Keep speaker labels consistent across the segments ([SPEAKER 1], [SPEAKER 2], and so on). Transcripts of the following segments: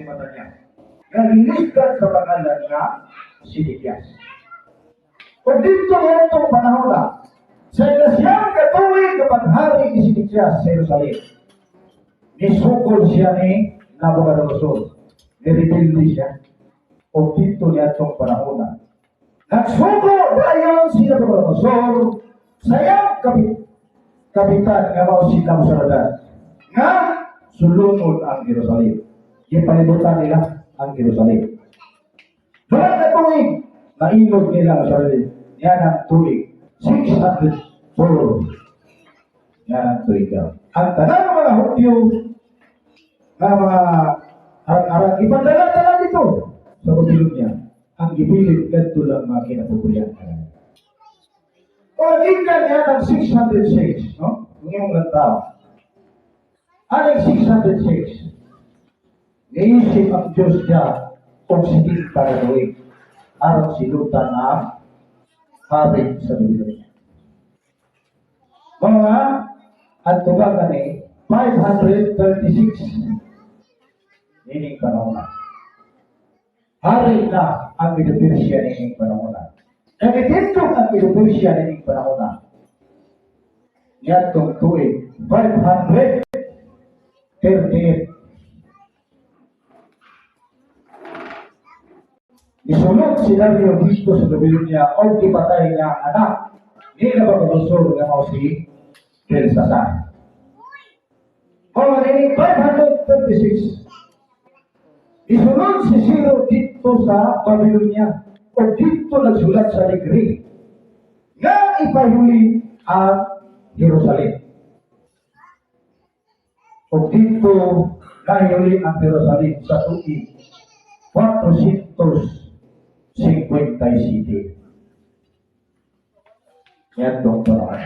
[SPEAKER 1] si Matanias. Nga gilisdan sa pangalan nga Sidikias. O dito itong panahon na, sa ikasyam ka tuig nga paghari ni Sidikias sa Jerusalem, nisukol siya ni Nabucodonosor. Nirebelde siya. O dito niya itong panahon na. Nagsugo dayon si Nabucodonosor sa iyang kapitan nga mao si Nabuzaradan nga sulungon ang Jerusalem. Gipalibutan nila ang Jerusalem. Duha ka tuig, nailog nila ang Jerusalem. Yan ang tuig. 604. Yan ang tuig daw. Ang tanang mga Hudyo nga mga arang-arang ipadala-dala dito sa Babylonia. Ang gibilin kadto lang mga kinapupuyan. O gikan niya ng 606, no? Ngayong lang tao. Anong 606? Niisip ang Diyos niya kung sige para tuig aron silutan ang hari sa Babylonia. Mga ang tubagan ni 536 nining panahon na. Hari na ang Medo-Persia nining panahon na. Nagitindog ang Medo-Persia nining panahon na. Niadtong tuig 538. Nisulod si Dario dito sa Babylonia o gipatay niya ang anak ni Nabucodonosor nga mao si Belshazzar. O nining 536, isunod si Ciro dito sa Babylonia o dito nagsulat sa decree nga ipahuli ang Jerusalem. O dito nahuli ang Jerusalem sa tuig 457. Yan itong panahon.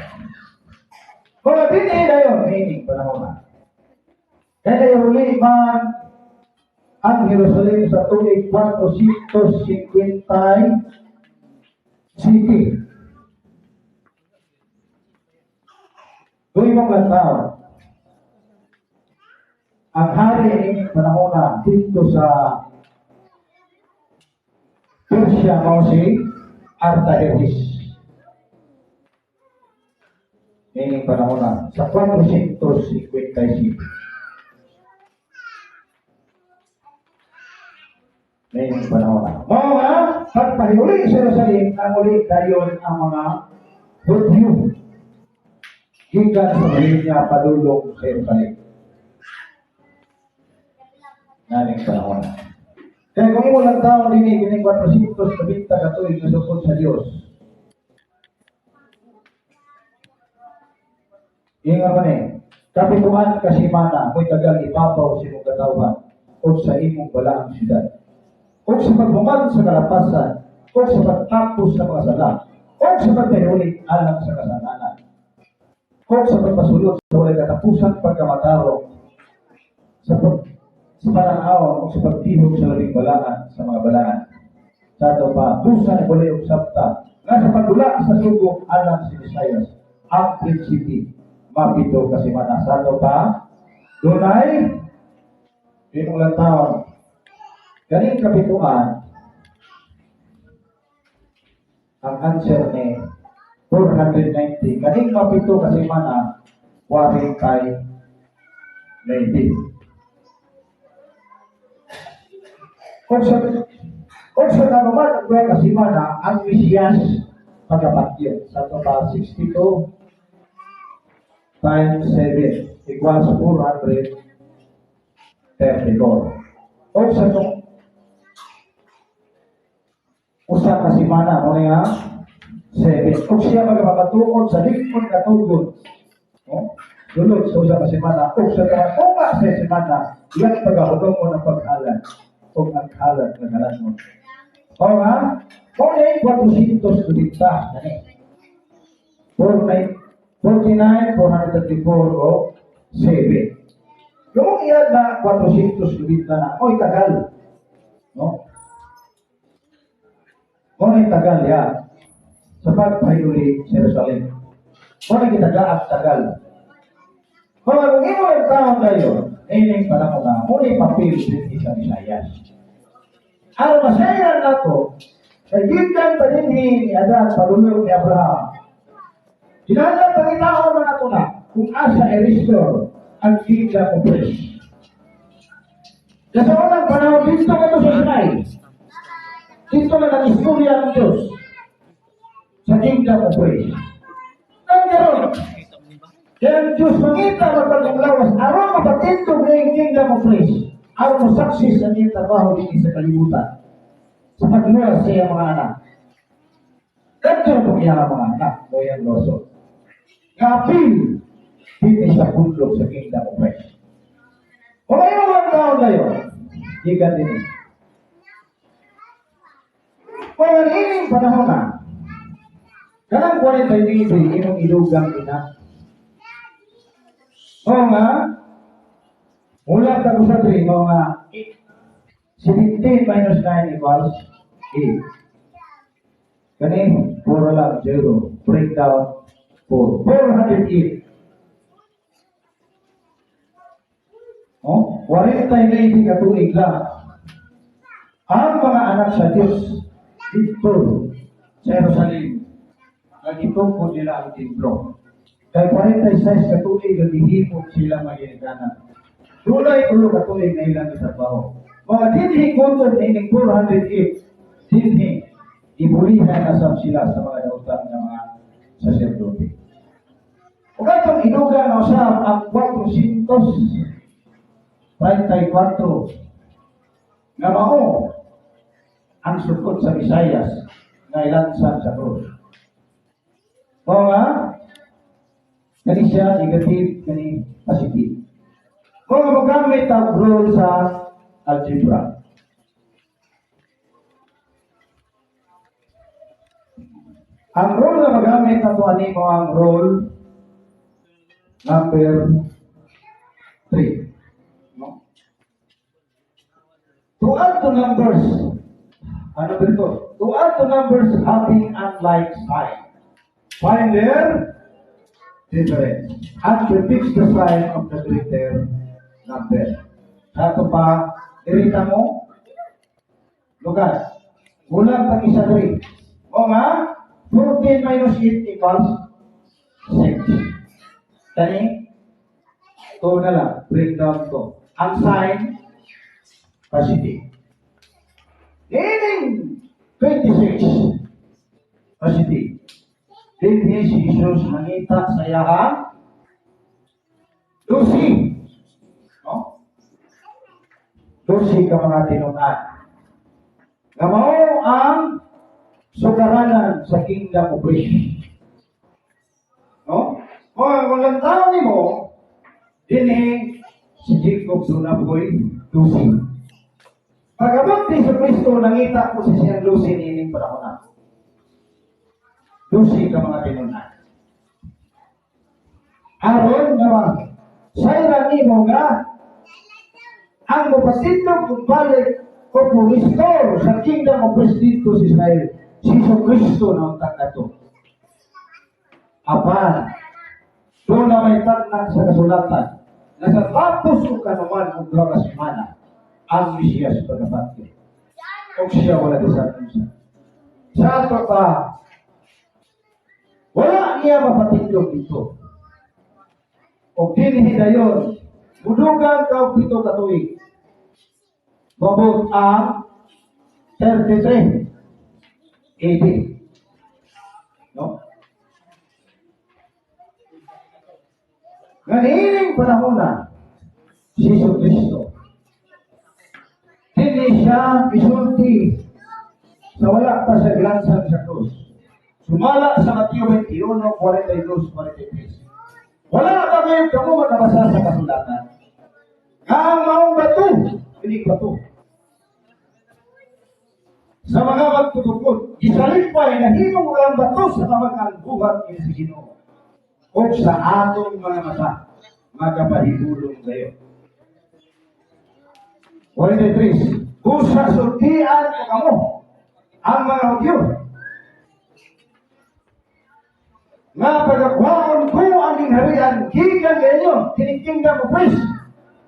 [SPEAKER 1] Mga dinhi na yun, meaning panahon na. Kaya huli man ang Jerusalem sa tuig 457. Tuig mong taon. Ang hari ini panahon na dito sa Persia mao si Artaxerxes. Ining panahon na sa 457. Ining panahon na. Mao nga pagpahuli sa Jerusalem ang uli dayon ang mga Hudyo gikan sa Babylonia padulong sa Jerusalem. Naning panahon na. Kaya kung imo lang taon dinhi kining 490 ka tuig nga sukod sa Dios. Ingon man eh, kapituan ka semana mo'y tagal ibabaw sa imong katawhan o sa imong balaang syudad. O sa paghuman sa kalapasan, o sa pagtapos sa mga sala, o sa pagpahuli alang sa kasalanan, o sa pagpasulot sa walay katapusang pagkamatarong, sa pananaw o sa pagtihog sa labing balaan sa mga balaan. Sa ato pa, busa ni Buli og sabta, nga sa pagdula sa sugo alang si Mesayas, ang prinsipi, mapito kasi mana. Sa ato pa, dunay, pinong taon, ganing kapituan, ang answer ni 490. Ganing mapito kasi mana, 49. Kung sa kanuman ang duha ka semana, ang Mesiyas pagkapatyon. Sa ito pa, 62 times 7 equals 434. O sa itong usa ka semana, mo nga 7. Kung siya magpapatuon sa lingkod katugon, no? Dulod sa usa ka semana, o sa katunga sa semana, iyang pagahulong mo ng paghalan o ang halan nga ngalan mo. O nga, mo na yung 490. Gani. 49, 434 o 7. Yung iyan na 490 na, oy tagal. No? Mo na yung tagal ya sa pagpahuli sa Jerusalem. Mo na gitagaat tagal. Mga kung imo ang taon na yun, Ining panahon na, muni papel din sa Mesiyas. Aron masayran nato, kay gikan pa dinhi ni Adan, padulong ni Abraham. Kinahanglan pangitaon man nato na kung asa i-restore ang kingdom of Christ. Sa unang panahon dito kato sa Sinai, dito man ang istorya ng Diyos sa kingdom of Christ. Ang karon, kaya ang Diyos mangita magbag-ong lawas, aron mapatindog na yung kingdom of Christ, aron mo success ang iyang trabaho dito sa kalibutan, sa pagluwas sa iyang mga anak. Ganito po iyang mga anak, o iyang loso. Kapil, dito sa pundok sa kingdom of Christ. O ngayon ang taon na yun, gikan din. Kung ang ining panahon na, kanang 49 imong idugang ina. O nga, mula ta sa 3, mo nga, 17 minus 9 equals 8. Kani, 4 lang, 0. Breakdown, 4. 408. Oh, 49 ka tuig lang. Ang mga anak sa Diyos dito sa Jerusalem, nagitungkol nila ang templo. Kay 46 ka tuig ang gihimo sila magginikanan. Dunay 3 ka tuig na ilang gitrabaho. Mga dinhi kutob nining 408, dinhi ibulihan na sab sila sa mga dautan ng mga saserdote. Ug atong idugang na usab ang 434 nga mao ang sukod sa Mesiyas nga ilansan sa krus. Mao nga kani siya negative, kani positive. Mao nga mogamit ang rule sa algebra. Ang rule na magamit nato ani mo ang rule number 3. No? To add two numbers, ano ba ito? To add two numbers having unlike sign. Find their difference. And prefix the sign of the greater number. Sa ito pa, irita mo, lugar. Kulang pag isa diri. O nga, 14 minus 8 equals 6. Kani, 2 na lang. Break down to. Ang sign, positive. Meaning, 26, positive. Dinhi si Jesus mangita sa iyahang 12. No? 12 ka mga tinunan. Nga mao ang sugaranan sa kingdom of Christ. No? Kung kung lantaw nimo, dinhi si Jacob duna po'y 12. Pagabot ni Jesu Kristo, nangita ko si siyang 12 niining panahon na. 12 ka mga tinunan. Aron nga ba, sayran nimo nga ang mopatindog ug balik o mo-restore sa kingdom of Christ dito sa Israel, si Jesu Kristo na untang kato. Apan, doon na may tagnan sa kasulatan na sa tapos o kanuman ang 2 ka semana, ang Mesiyas pagkapatid. O siya wala sa unsa. Sa ato pa, wala niya mapatindog dito. O dinhi dayon, mudugang ka og 7 ka tuig. Mabot ang 33 AD. No? Ganining panahon na, si Jesu Kristo, hindi siya isulti sa wala pa sa glansan sa krus. Sumala sa Mateo 21, 42, 43. Wala pa ngayon kamo makabasa sa kasulatan. Nga ang maong bato, hindi bato. Sa mga magtutukod, gisalipay na himong ang bato sa mga buhat ni sa Ginoo. O sa atong mga mata, magapahibulong kayo. 43. Usa sultian ko kamo ang mga Hudyo. Nga pagkakuhaon ko ang gingharian, gikan kayo, kining kingdom of Christ.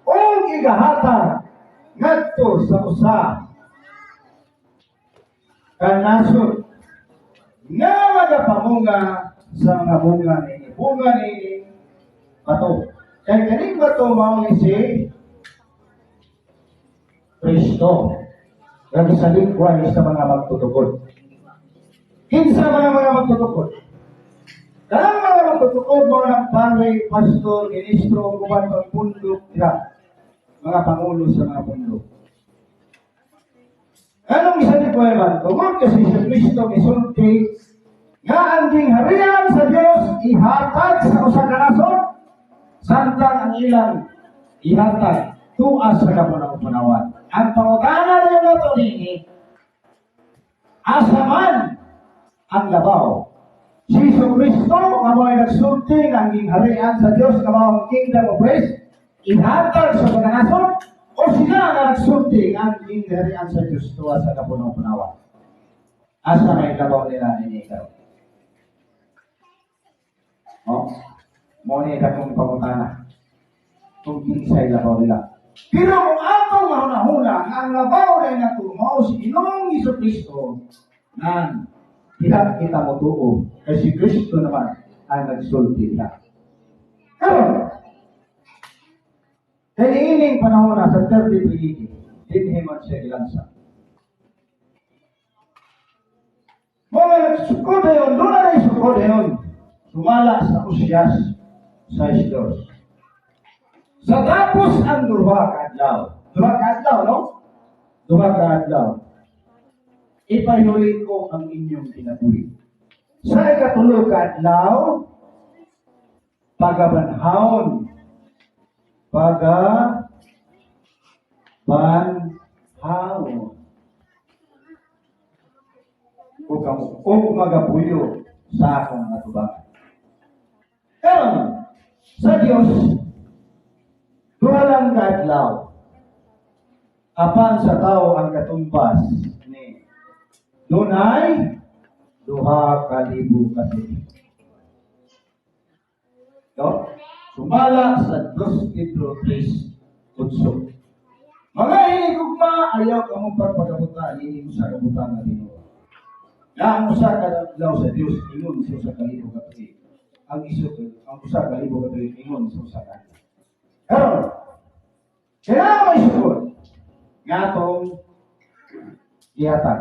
[SPEAKER 1] Ug igahatag ngadto sa usa ka nasod nga magapamunga sa mga bunga niini. Bunga niini bato. Kay kaning bato mao ni si Kristo nga gisalikway sa mga magtutukod. Kinsa mga magtutukod? Kanang mga magtutukod mao ng pare, pastor, ministro, uban pang pundok dira. Mga pangulo sa mga pundok. Anong gisalikway man? Tungod kasi si Kristo misulti nga ang gingharian sa Dios ihatag sa usa ka nasod, samtang ang ilang ihatag tuas sa kapunaw-punawan. Ang pangutana na nato niini, asa man ang labaw? Si Jesu Kristo nga mo'y nagsulti nga ang gingharian sa Dios nga mao ang kingdom of grace ihatag sa mga nasod, o sila nga nagsulti nga ang gingharian sa Dios tuas sa kapunaw-punawan? Asa may labaw nila nini karon? Oh, mao ni akong pangutana. Kung kinsay labaw nila. Pero kung atong mahuna-huna nga ang labaw na nato mao si Ginoong Hesus Kristo, nan diha kita motuo kay si Kristo naman ang nagsulti na. Karon, kay niining panahon na sa 33 AD, dinhi man siya gilansa. Mga nagsukod na yun, doon na sukod na yun. Sumala sa Osias 6:2. Sa tapos ang duha ka adlaw. Duha ka adlaw, no? Duha ka adlaw. Ipahuli ko ang inyong kinabuhi. Sa ikatulo ka adlaw, pagabanhawon. Pagabanhawon. O kamo, o magapuyo sa akong atubangan. Karon, sa Dios, duha lang ka adlaw. Apan sa tao ang katumbas ni dunay 2,000 ka tuig. No? Sumala sa 2 Pedro 3:8. Mga hinigugma, ayaw kamo pagpagabutan, ini usa ka butang nga tinuod. Nga ang usa ka adlaw sa Dios ingon sa 1,000 ka tuig. Ang 1,000 ka tuig ingon sa usa ka adlaw. Karon, kailangan may sukod nga atong gihatag.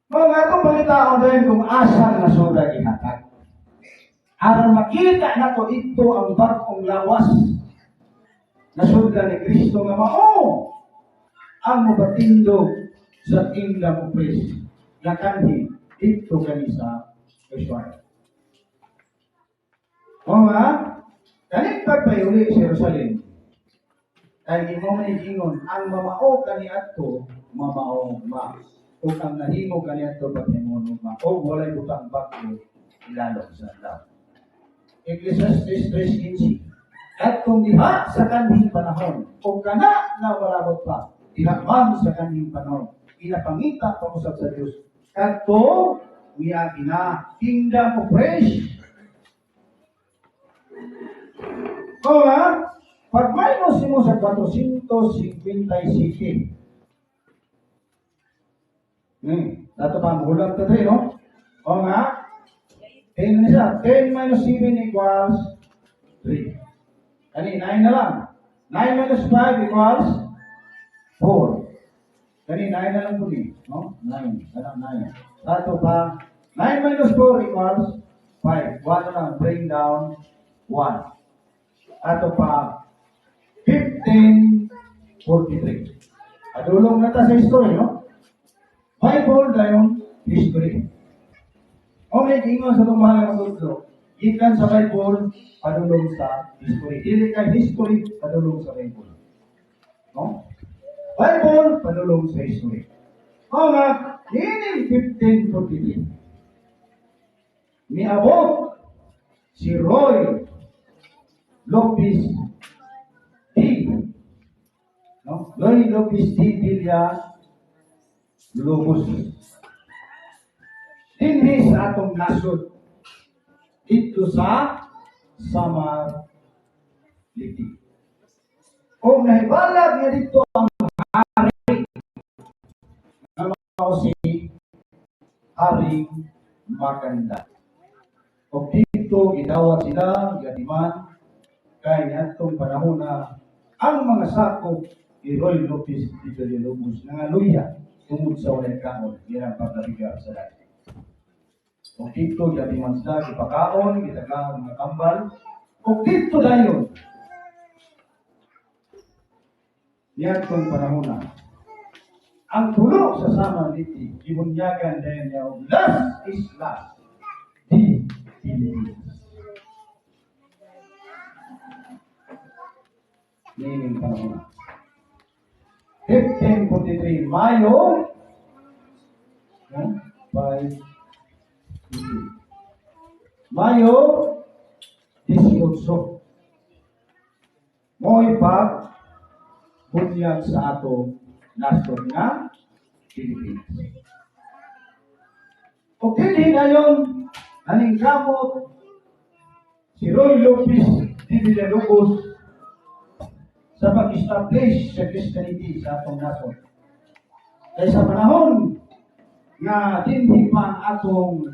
[SPEAKER 1] Mga atong palitaon din kung asa nasura gihatag. Aron makita nato ito ang bag-ong lawas nasudlan ni Kristo nga mao ang mobatindog sa kingdom of grace nga kanhi dito kani sa Israel. O nga, kaning pagpayuli sa Jerusalem, kay imo man ingon ang mamao kaniadto mamao ma ug ang nahimo kaniadto paghimon ma o walay butang bag-o ilalom sa adlaw. Ecclesiastes 3:15. At kung diha sa kanhing panahon, o kana nga walabot pa, diha man sa kanhing panahon, ginapangita pa usab sa Dios. Kadto miagi na kingdom of grace. O nga, pag minus mo sa 457, dato pa, muhulag ta dre, no? O nga, 10 na siya. 10 minus 7 equals 3. Kani, 9 na lang. 9 minus 5 equals 4. Kani, 9 na lang po ni. No? 9. Kanang 9. Dato pa, 9 minus 4 equals 5. 1 na lang. Bring down 1. Ato pa, 1543. Adulong na ta sa history, no? Bible dayon history. O may ingon sa itong mahal nga tudlo, gikan sa Bible, padulong sa history. Dili kay history, padulong sa Bible. No? Bible, padulong sa history. O nga, niining 1543, miabot si Roy Lopez D. No? Roy Lopez D. Villa Lobos. Dinhi sa atong nasod dito sa Samar, Leyte. O nahibalag nga dito ang hari nga mao si Haring Makandan. O dito gidawat sila gadiman kay niadtong panahon na ang mga sakop ni Roy Lopez de Villalobos nangaluya tungod sa walay kaon ilang paglabigar sa dagat. O dito gadiman sila gipakaon, gitagaan mga kambal. O dito dayon niadtong panahon na ang pulo sa Sama, Leyte gibunyagan dayon niya og Las Islas de Filipinas. Niining panahon na. 1543 Mayo, no? 5, Mayo 18 mo'y pag bunyag sa atong nasod nga Pilipinas. O dinhi ngayon, naningkamot si Roy Lopez de Villalobos sa pag-establish sa Christianity sa atong nasod. Kay sa panahon nga dinhi pa ang atong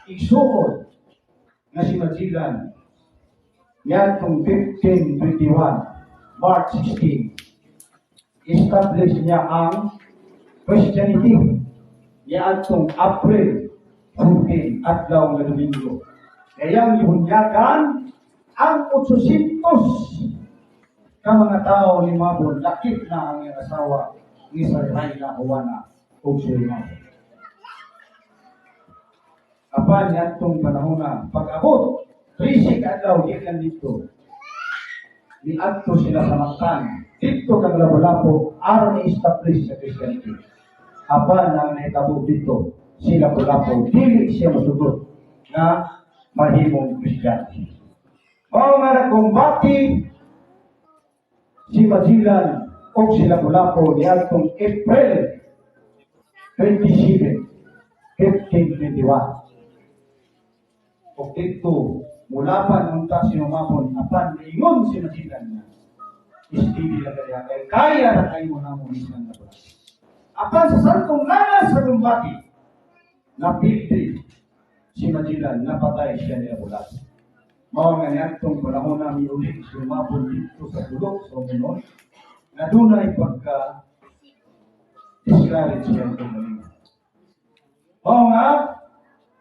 [SPEAKER 1] igsuon nga si Magellan niadtong 1521, March 16, establish niya ang Christianity niadtong April 14, adlaw nga Domingo. Kaya gibunyagan ang 800 ka mga tao ni Mabon, lakip na ang iyang asawa ni si Rayna Juana ug si Mabon. Apan niadtong panahon na pag-abot 13 ka adlaw gikan dito, niadto sila sa Mactan dito kang Lapu-Lapu aron ni-establish sa Christianity. Apan ang nahitabo dito, si Lapu-Lapu dili siya mosugot nga mahimong Kristiyano. Mao nga nagkumbati si Magellan o si Lapu-Lapu niadtong April 27, 1521. O dito, mulapan unta si Humabon, apan niingon si Magellan nga, "Istidi lang kaya, kay kaya na kayo na mo isang Lapu-Lapu." Apan sa santong lanas sa kumbati, napildi si Magellan, napatay siya ni Lapu-Lapu. Mao nga niadtong panahon na miuli si Humabon dito sa Pulo sa Umonon, nga dunay pagka discourage siya itong galing. Mao nga,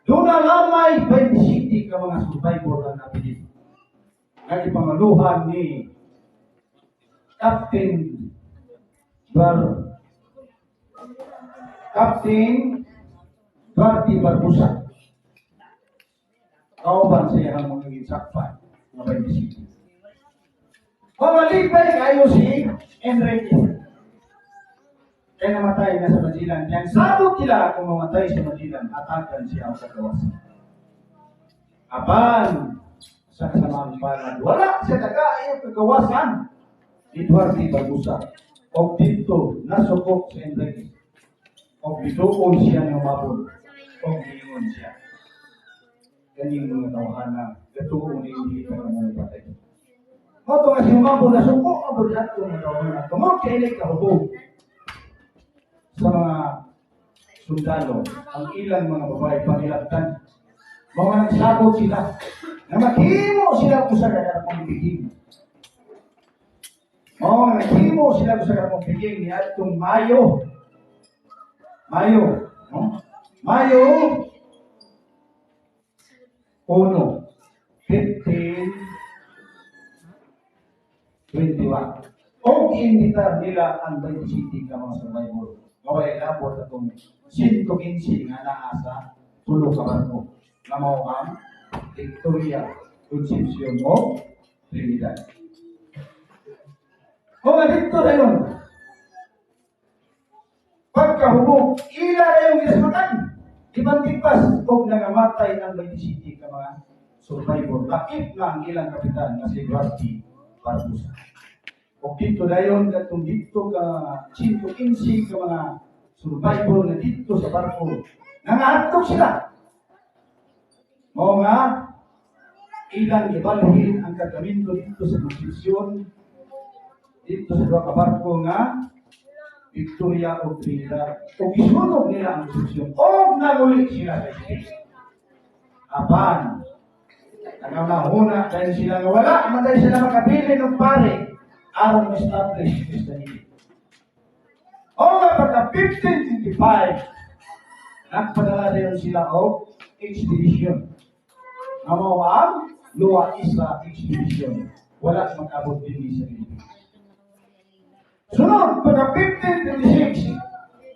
[SPEAKER 1] doon na lamay 27 ka mga survivor ang nabilin. Nga ipangaluhan ni Captain Duarte Barbosa. Kauban sa iyang mga ginsakpan nga 27. Mamalipay kayo si Enrique. Kaya namatay na sa Magellan. Yan sabot nila kung mamatay sa Magellan, atakan siya ang kagawasan. Apan, sa kasamang palad, wala siya tagay kagawasan ni Duarte Barbosa. O dito, nasukok si Enrique. O biduon siya ng mabon. O giingon siya, "Kaning mga tawhana, gatuon ni hindi ka na patay." Mao to nga si Humabon nasuko ang budyato ng tawhana. Tungod kay ilig kahubog sa mga sundalo, ang ilang mga babae pangilabtan. Mga nagsabot sila na maghimo sila kung sa kagarapong piging. Mga naghimo sila kung sa kagarapong piging ni atong Mayo. Mayo, no? Mayo 1, 15, 21. O giimbitar nila ang 27 ka mga survivor. Nga walay labot atong 115 nga naa sa tulo ka barko. Nga mao ang Victoria, Concepcion o Trinidad. O nga dito na yun. Pagkahubog, ila na yung gismatan. Ibantipas og nangamatay ang 27 ka mga survivor. Lakip na ang ilang kapitan na si Duarte Barbosa. O dito dayon katong dito ka 115 ka mga survivor na dito sa barko. Nangahatlok sila. Mao nga Ilang ibalhin ang kargamento dito sa Concepcion, dito sa duha ka barko nga Victoria o Trinidad. O gisunog nila ang Concepcion. O nanguli sila sa Spain. Apan, nangahuna dahil sila nga wala man dahil sila makabili ng pare aron ma-establish Christianity. O nga pagka 1525, nagpadala din sila og expedition. Nga mao ang Loaisa Expedition. Wala makabot din sa Pilipinas. Sunod, pagka 1526,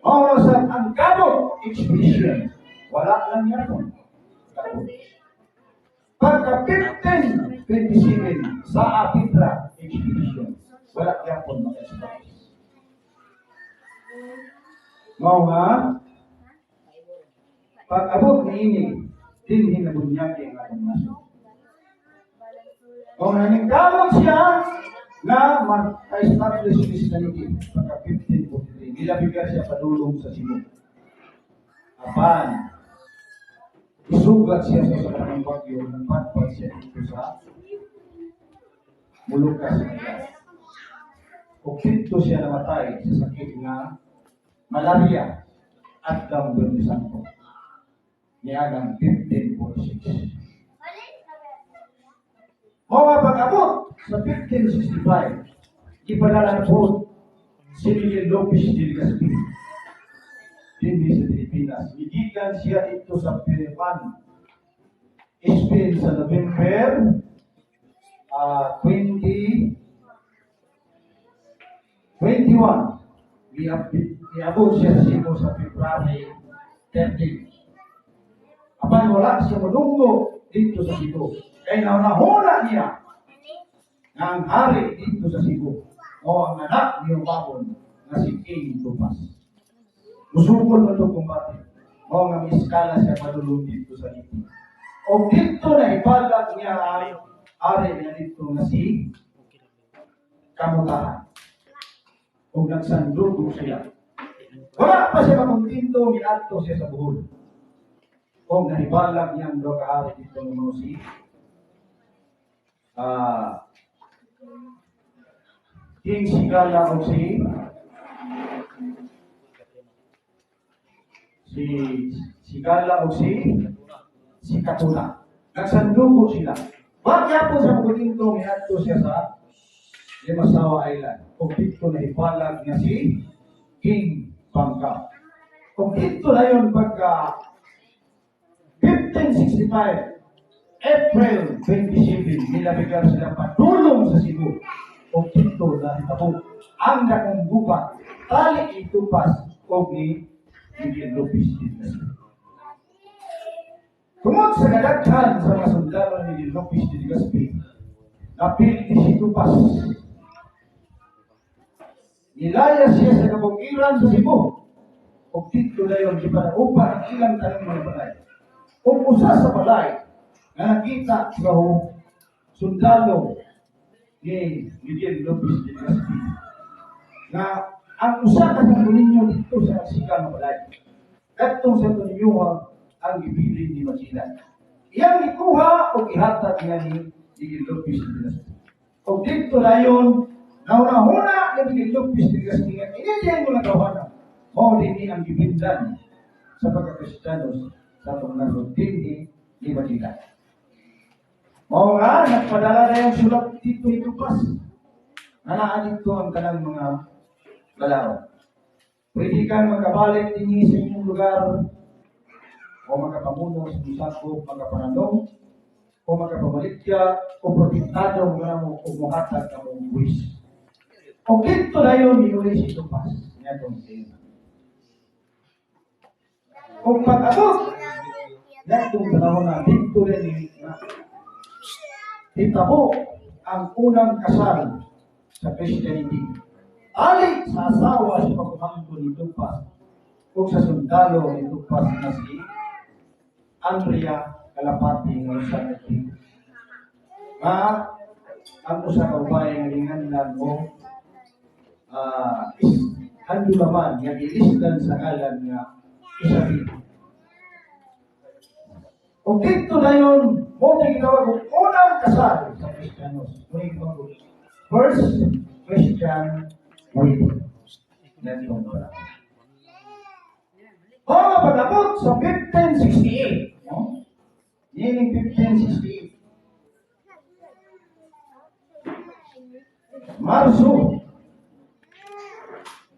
[SPEAKER 1] mao sa ang Cabot Expedition. Wala lang yapon. Cabot. Pagka 1527, Saavedra Expedition. Wala yapon maka-establish. Mao nga, pag-abot niini, dinhi nabunyagi ang atong nasod. Kung naningkamot siya na ma-establish Christianity pagka 1543, nilabigan siya padulong sa Cebu. Apan, isugat siya sa sakang bagyo, nagpadpad siya dito sa Molucas Island. Ug dito siya namatay sa sakit nga malaria at ang Biyernes Santo niagang 1546. Mga pag-abot sa 1565, ipadala na po si Miguel Lopez de Legazpi dinhi sa Pilipinas. Gigikan siya dito sa Pilipan, Spain sa November 20, 21. Niabot siya sa Cebu sa February 13. Apan wala siya modunggo dito sa Cebu. Kay naunahuna niya nga ang hari dito sa Cebu o ang anak ni Humabon nga si King Tupas. Musukol man ito kumbate. O nga miskala siya padulong dito sa Leyte. O dito na ibalag niya ang ari niya dito nga si Kamutahan. O nagsandugo siya. Wala pa siya makontento, miadto siya sa Bohol. O nahibalag niya ang duha ka hari dito nga mao si King Sigala o si si Sigala o si si Katuna. Nagsandugo sila. Wa gyapon sa makontento, miadto siya sa Limasawa Island. O dito na ibalag niya si King Bangka. Kung dito na yun pagka 1565, April 27, nilabigan sila padulong sa Cebu. O dito na hitabo ang dakong gubat, tali itupas o ni Miguel Lopez de Legazpi. Tungod sa kadaghan sa mga sundalo ni Miguel Lopez de Legazpi, napildi si Tupas. Nilaya siya sa kabukiran sa Cebu. O dito na yun, gipanaupa ang ilang tanang mga balay. O usa sa balay nga nakita sa sundalo ni Miguel Lopez de Legazpi nga ang usa ka Santo Niño dito sa Nagsikan nga balay. Kadtong Santo Niño ang gibilin ni Magellan. Iyang ikuha o ihatag niya ni Miguel Lopez de Legazpi. O dito na yun, nauna-huna ni Miguel Lopez de Legazpi nga ini mo nagawa mao dinhi ang gibindan sa pagkakristiyanos sa atong nasod dinhi ni Magellan. Mao nga, nagpadala na yung sulat dito ito pas. Na naa dito ang kanang mga balao. Pwede kang makabalik dinhi sa inyong lugar o makapamuno sa musako, makapanalong, o makapamaligya, o protektado mo na mo o muhatag na mong buwis. O dito na yun, iuli si Tupas. Niya itong tema. Kung pag-abot, itong panahon na dito rin na hitabo ang unang kasal sa Christianity. Ali sa asawa sa pagmamangko ni Tupas o sa sundalo ni Tupas na si Andrea Kalapati nga usa ka nga ang usa ka babae nga ginganlan o is handulaman nga gilisdan sa ngalan nga Isabel. O dito na yun, mo gitawag og unang kasal sa Kristiyanos. Mo gitawag og first Christian wedding. Netong pala. O nga pag-abot sa 1568, no? Meaning 1568. Marso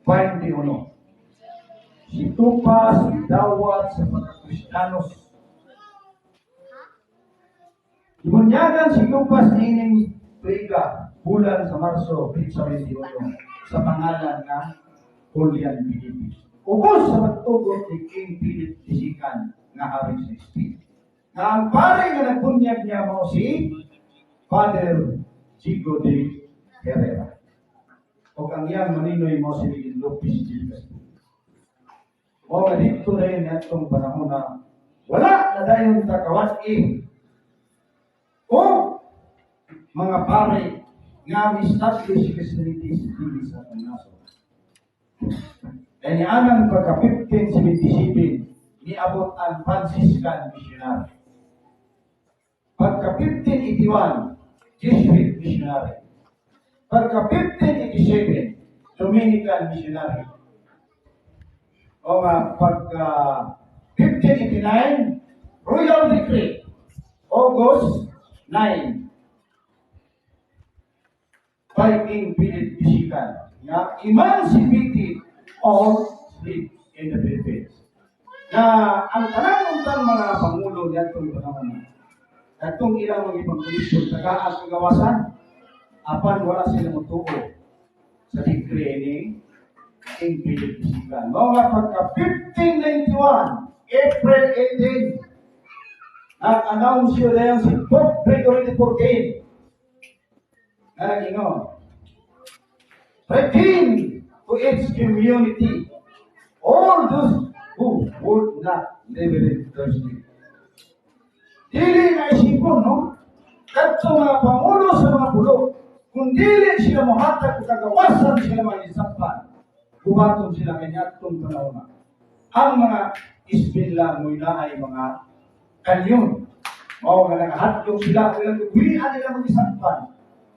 [SPEAKER 1] 21. Si Tupas dawat sa mga Kristiyanos. Ibunyagan si Tupas niining tuiga, bulan sa Marso, petsa 21, sa pangalan nga Julian Felipe. Ubos sa pagtugot ni King Philip II nga hari sa Spain. Nga ang pare nga nagbunyag niya mao si Father Chico de Herrera. O ang iyang maninoy mo si Miguel Lopez de Castro. O nga dito na yun atong panahon na wala na dayon takawat-i o mga pare nga establish Christianity dili sa atong nasod. Kaya ni anang pagka 1577, niabot ang Franciscan missionary. Pagka 1581, Jesuit missionary. Pagka 1587, Dominican missionary. O nga, pagka 1589, Royal Decree, August 9, by King Philip II, nga emancipated all slaves in the Philippines. Na ang tanang untang mga pangulo niadtong panahon, katong ilang mga ipangkulisyon, tagaan kagawasan, apan wala sila motuo sa decree ni King Philip II. Mga pagka 1591, April 18, nag-announce yun na yan si Pope Gregory XIV na nag-ingon, "Redeem to its community all those who would not liberate their slave." Dili na isipon, no? Kadto mga pangulo sa mga pulo, kung dili sila mohatag og kagawasan, sila mga isakpan, gubaton sila kanyatong panahon. Ang mga Isbela mo'y naay mga kanyon. Mao nga nangahadlok sila kung ilang buhian nila mga isakpan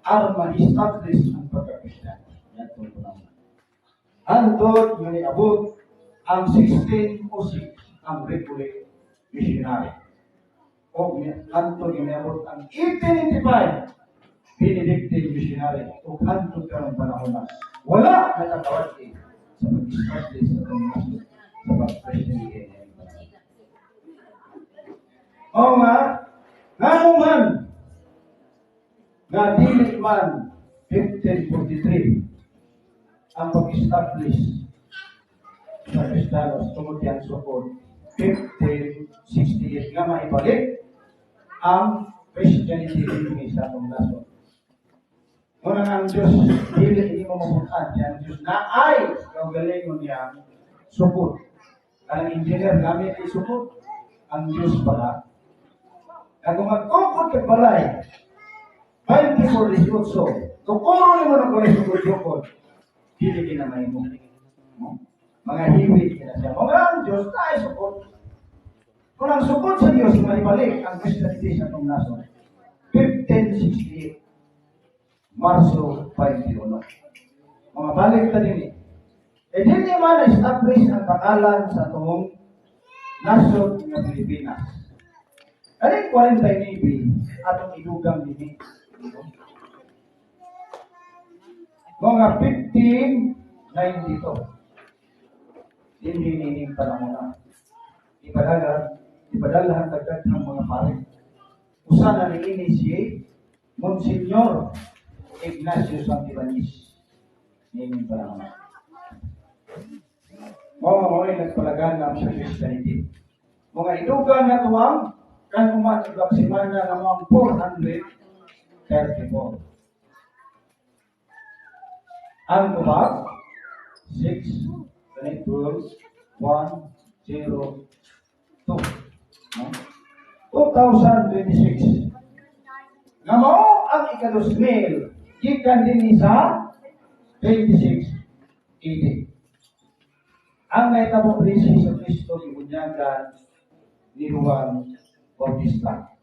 [SPEAKER 1] aron ma-establish ang pagka-Kristiyan. Yatong panahon. Hantod nga niabot ang 1606 ang Recollect missionary. O hantod nga niabot ang 1895 Benedictine missionary. O hantod karong panahon na wala nakatawad sa pag-establish sa atong nasod sa pag-Christianity. O nga, ngano man, nga dili man 1543 ang pag-establish sa Kristiyanos tungod yan sukod 1568 nga maibalik ang Christianity dinhi sa atong nasod. Muna nga ang Diyos, dili hindi mo mabutan yan. Diyos na ay kaugalingon niyang sukod. Ang engineer gamit ay sukod. Ang Diyos pala. Kung magtukod kag balay, 24-18, tukuro mo ng kulay sukod-sukod, dili kinamay mo. No? Mga hiwit kina siya. Mga ang Diyos na ay sukod. Kung ang sukod sa Diyos, maibalik ang Christianity sa atong nasod. 1568, Marso 21. Mga balik ta din eh. Eh dili man na-establish ang pangalan sa atong nasod nga Pilipinas. Kaning 49 atong idugang dinhi. Mga 1592. Dinhi nining panahon na. Ipadala ang mga pare. Usa na niini si Monsignor Ignacio Santibanez. Nining panahon na. Mao nga mao'y nagpalaganap sa Christianity. Mga idugang na tuwang kan uman ug semana nga mao ang 434. Ang tubag 6 12 1 0 2. No? 2026. Nga mao ang ikadosmil gikan dinhi sa 26 AD. Ang nahitabo ni Hesus Kristo gibunyagan ni Juan Bautista.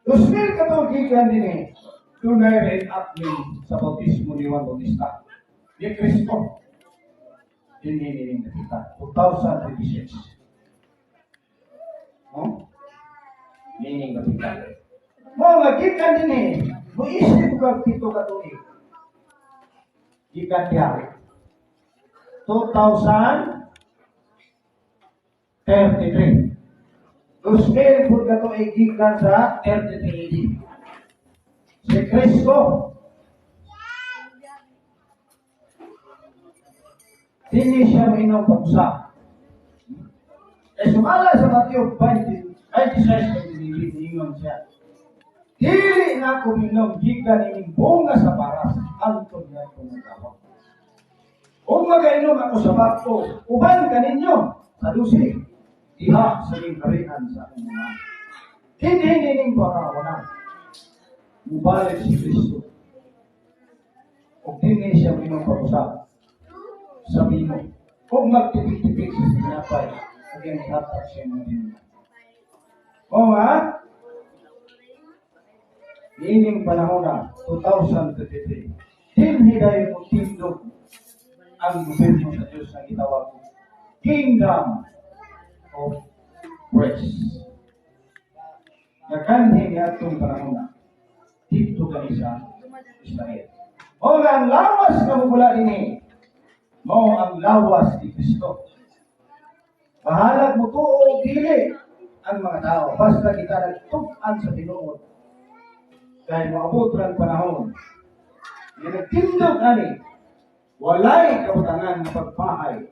[SPEAKER 1] 2000 ka tuig gikan dinhi, dunay reenactment sa bautismo ni Juan Bautista. Ni Kristo. Dinhi nining nakita. 2026. No? Nining nakita. Mao nga gikan dinhi, moisip ka 7 ka tuig. Gikan diha. 2033. 2000 pud ka tuig gikan sa 33 AD. Si Kristo dinhi siya moinom pag-usab. Eh sumala sa Mateo 20, 26, niingon siya, "Dili na ako minom gikan ining bunga sa paras hangtod nga akong nagawa. Kung magainom ako sa bag-o, uban kaninyo sa 12, diha sa iyong harian sa akong mga." Dinhi nining panahon mubalik si Kristo. Ug dinhi siya minom pag-usab sa bino. Kung magtipik-tipik sa tinapay, ug iyang ihatag siya mga bino. O nga, niining panahon na, 2023, dinhi dayon mo tindog ang gobyerno sa Diyos na gitawag Kingdom of Grace. Nakanhi niya itong panahon na dito kani sa Israel. O nga ang lawas nga mugula dinhi, mao ang lawas ni Kristo. Bahalag mo tuo o dili ang mga tao, basta kita nagtug-an sa tinuod. Kay moabot ang panahon, nga nagtindog ani, walay kabutangan nga pagpahay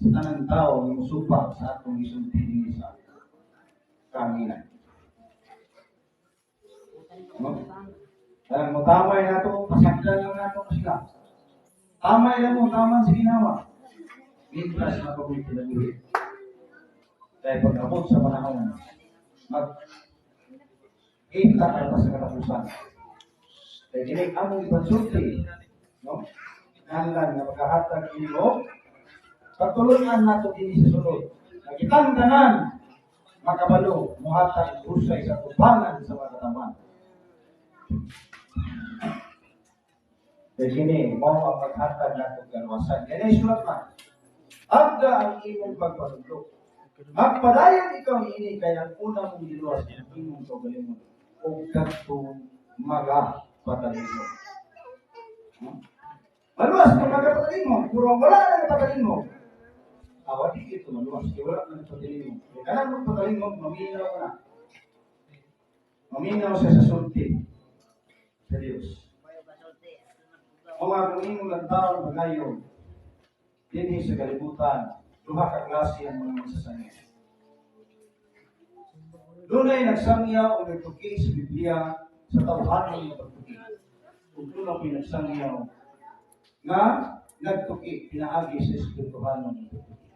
[SPEAKER 1] sa tanang tao nga mosupak sa atong gisulti dinhi sa kanginan. No? Kaya mo tamay na to, pasagdan lang nato sila. Tamay lang mo, taman sa ginawa. Mientras mapabuti kinabuhi. Kaya pag-abot sa panahon, mag-kita ka pa sa katapusan. Kaya dili among ipansulti, no? Kinahanglan nga magkahatag kini, pagtulunan nato kini sa sulod. Nga kitang tanan makabalo muhatag husay sa tubangan sa mga katawan. Kaya kini mao ang maghatag nato kaluwasan. Kaya sulat man. Agda ang imong pagpatudlo. Magpadayon ikaw niini kay ang una mong giluwas ang imong kaugalingon ug kadtong magapatalino. No? Maluwas kung magapatalino, pero ang wala na nagpatalino, awa di ito maluwas, kaya wala na nagpatalino. Kaya kanang magpatalino, maminaw ka na. Maminaw siya sa sulti sa Diyos. O nga kung imong lantaon pagayon, dinhi sa kalibutan, duha ka klase ang mga magsasangya. Dunay nagsangya o nagtuki sa Biblia sa tawhanon nga pagtuki. Ug doon pinagsangyaw nga nagtuki pinaagi sa espirituhanon nga pagtuki.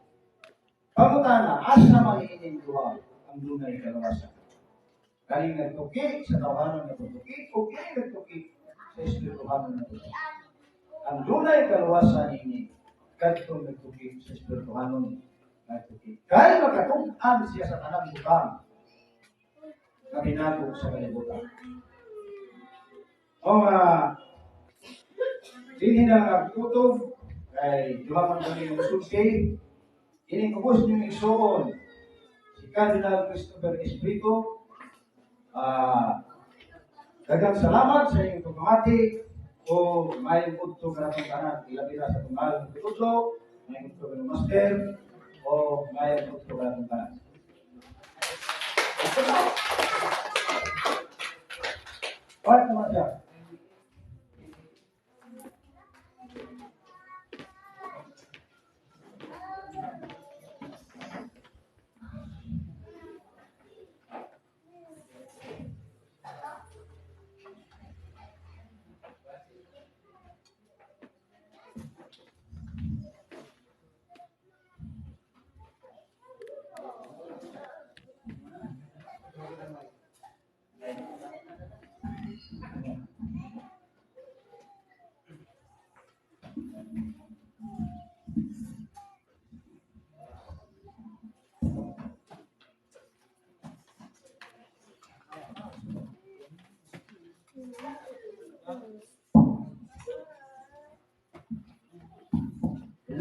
[SPEAKER 1] Pangutana, asa man ining duha ang dunay kalawasan? Kaning nagtuki sa tawhanon nga pagtuki o kini nagtuki sa espirituhanon nga pagtuki? Ang dunay kalawasan ini kadtong nagtuki sa espirituhanon nga pagtuki. Kay makatug-an siya sa tanang butang nga binago sa kalibutan. O nga dinhi na ang kutob kay duha man kami ng musulti. Ining ubos niyong igsuon si Cardinal Christopher Espiritu. Daghang salamat sa inyong pagpamati o mayong udto kanatong tanan, ilabi na sa tunggal ng tutudlo, mayong udto kanong master o mayong udto kanatong tanan. Part naman siya.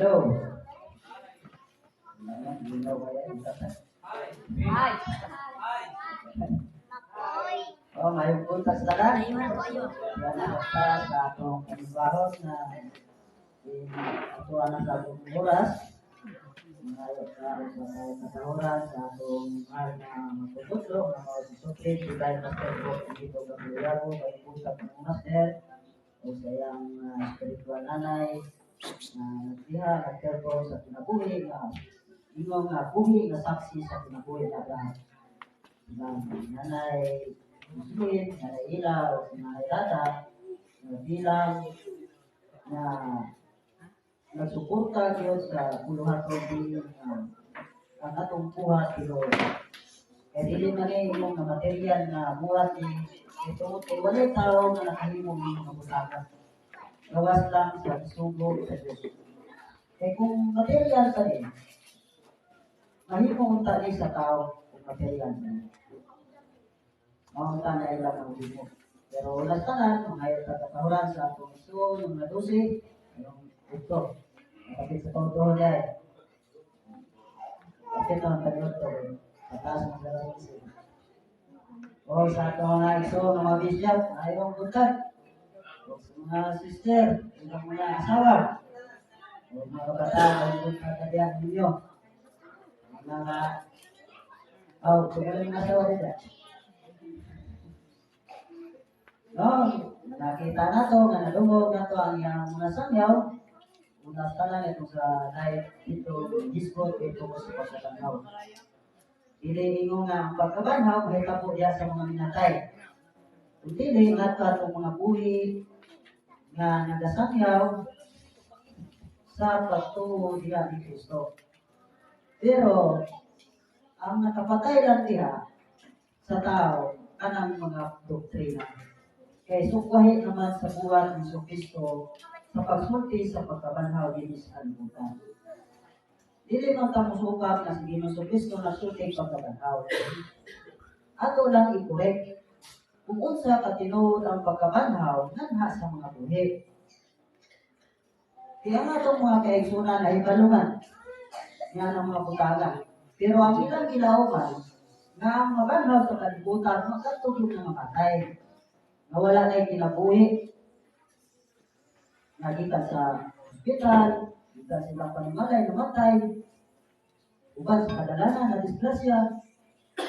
[SPEAKER 2] Hello. Wala na, linaw kaya yung tata.
[SPEAKER 3] Ay.
[SPEAKER 2] Oh, mayong buntag sa tanan. Wala ta sa atong kanibahon na ato na sa atong oras. Mangayo ta sa katahuran sa atong mahal na magtutudlo nga mao si Sutri, Divine Master po dito Gabriel, mayong buntag mga master o sa iyang spiritual nanay na nagdiha nagterpo sa kinabuhi nga ingon nga buhi nga saksi sa kinabuhi na Abraham. Diba, Nanay Muslim, Nanay Ila, o si Nanay Rada, na bilang na nagsuporta gyud sa buluhaton din nga ang atong buhat pero kay dili man ni imong nga material nga buhat ni ito kay walay tao nga nakahimo ni mga butanga gawas lang sa sugo sa Diyos. Kay kung material ka ni, mahimo unta ni sa tao. Kung material ni, maunta na ilang ang himo. Pero ulas tanan, mangayo ta katahuran sa atong isuon ng mga 12 yung ito kapit sa tungtong niya eh. Kapit naman tayo ito, pataas ng alas 11. O sa atong mga igsoon ng mga bishop, ayong buntag. O sa mga sister, ilang mga asawa. O mga kabataan, ayong buntag na diyan ninyo. Mga, oh, kung ano yung asawa dito. No, nakita na to, nga nalungog na to ang iyang mga sangyaw. Una sa tanan ito sa live dito, Discord, ito ko sa pagkabanhaw. Dili ingon nga ang pagkabanhaw, mahitabo diya sa mga minatay. Kung dili, nga to atong mga buhi nga nagasangyaw sa pagtuo diha ni Kristo. Pero, ang nakapatay lang diha sa tao, kanang mga doktrina. Kay sukwahi naman sa buhat ni Kristo sa pagsulti sa pagkabanhaw dinhi sa kalibutan. Dili man ta mosukap na si Ginoong Kristo nagsulti pagkabanhaw. Ato lang i-correct kung unsa ka tinuod ang pagkabanhaw nganha sa mga buhi. Kaya nga itong mga kaigsunan ay balungan nga ng mga butaga. Pero ang ilang gilauman nga ang mabanhaw sa kalibutan makatugod na mamatay. Nga wala na'y kinabuhi. Nagikan sa ospital, gikan silang panimalay, namatay, uban sa kadalanan na disgrasya,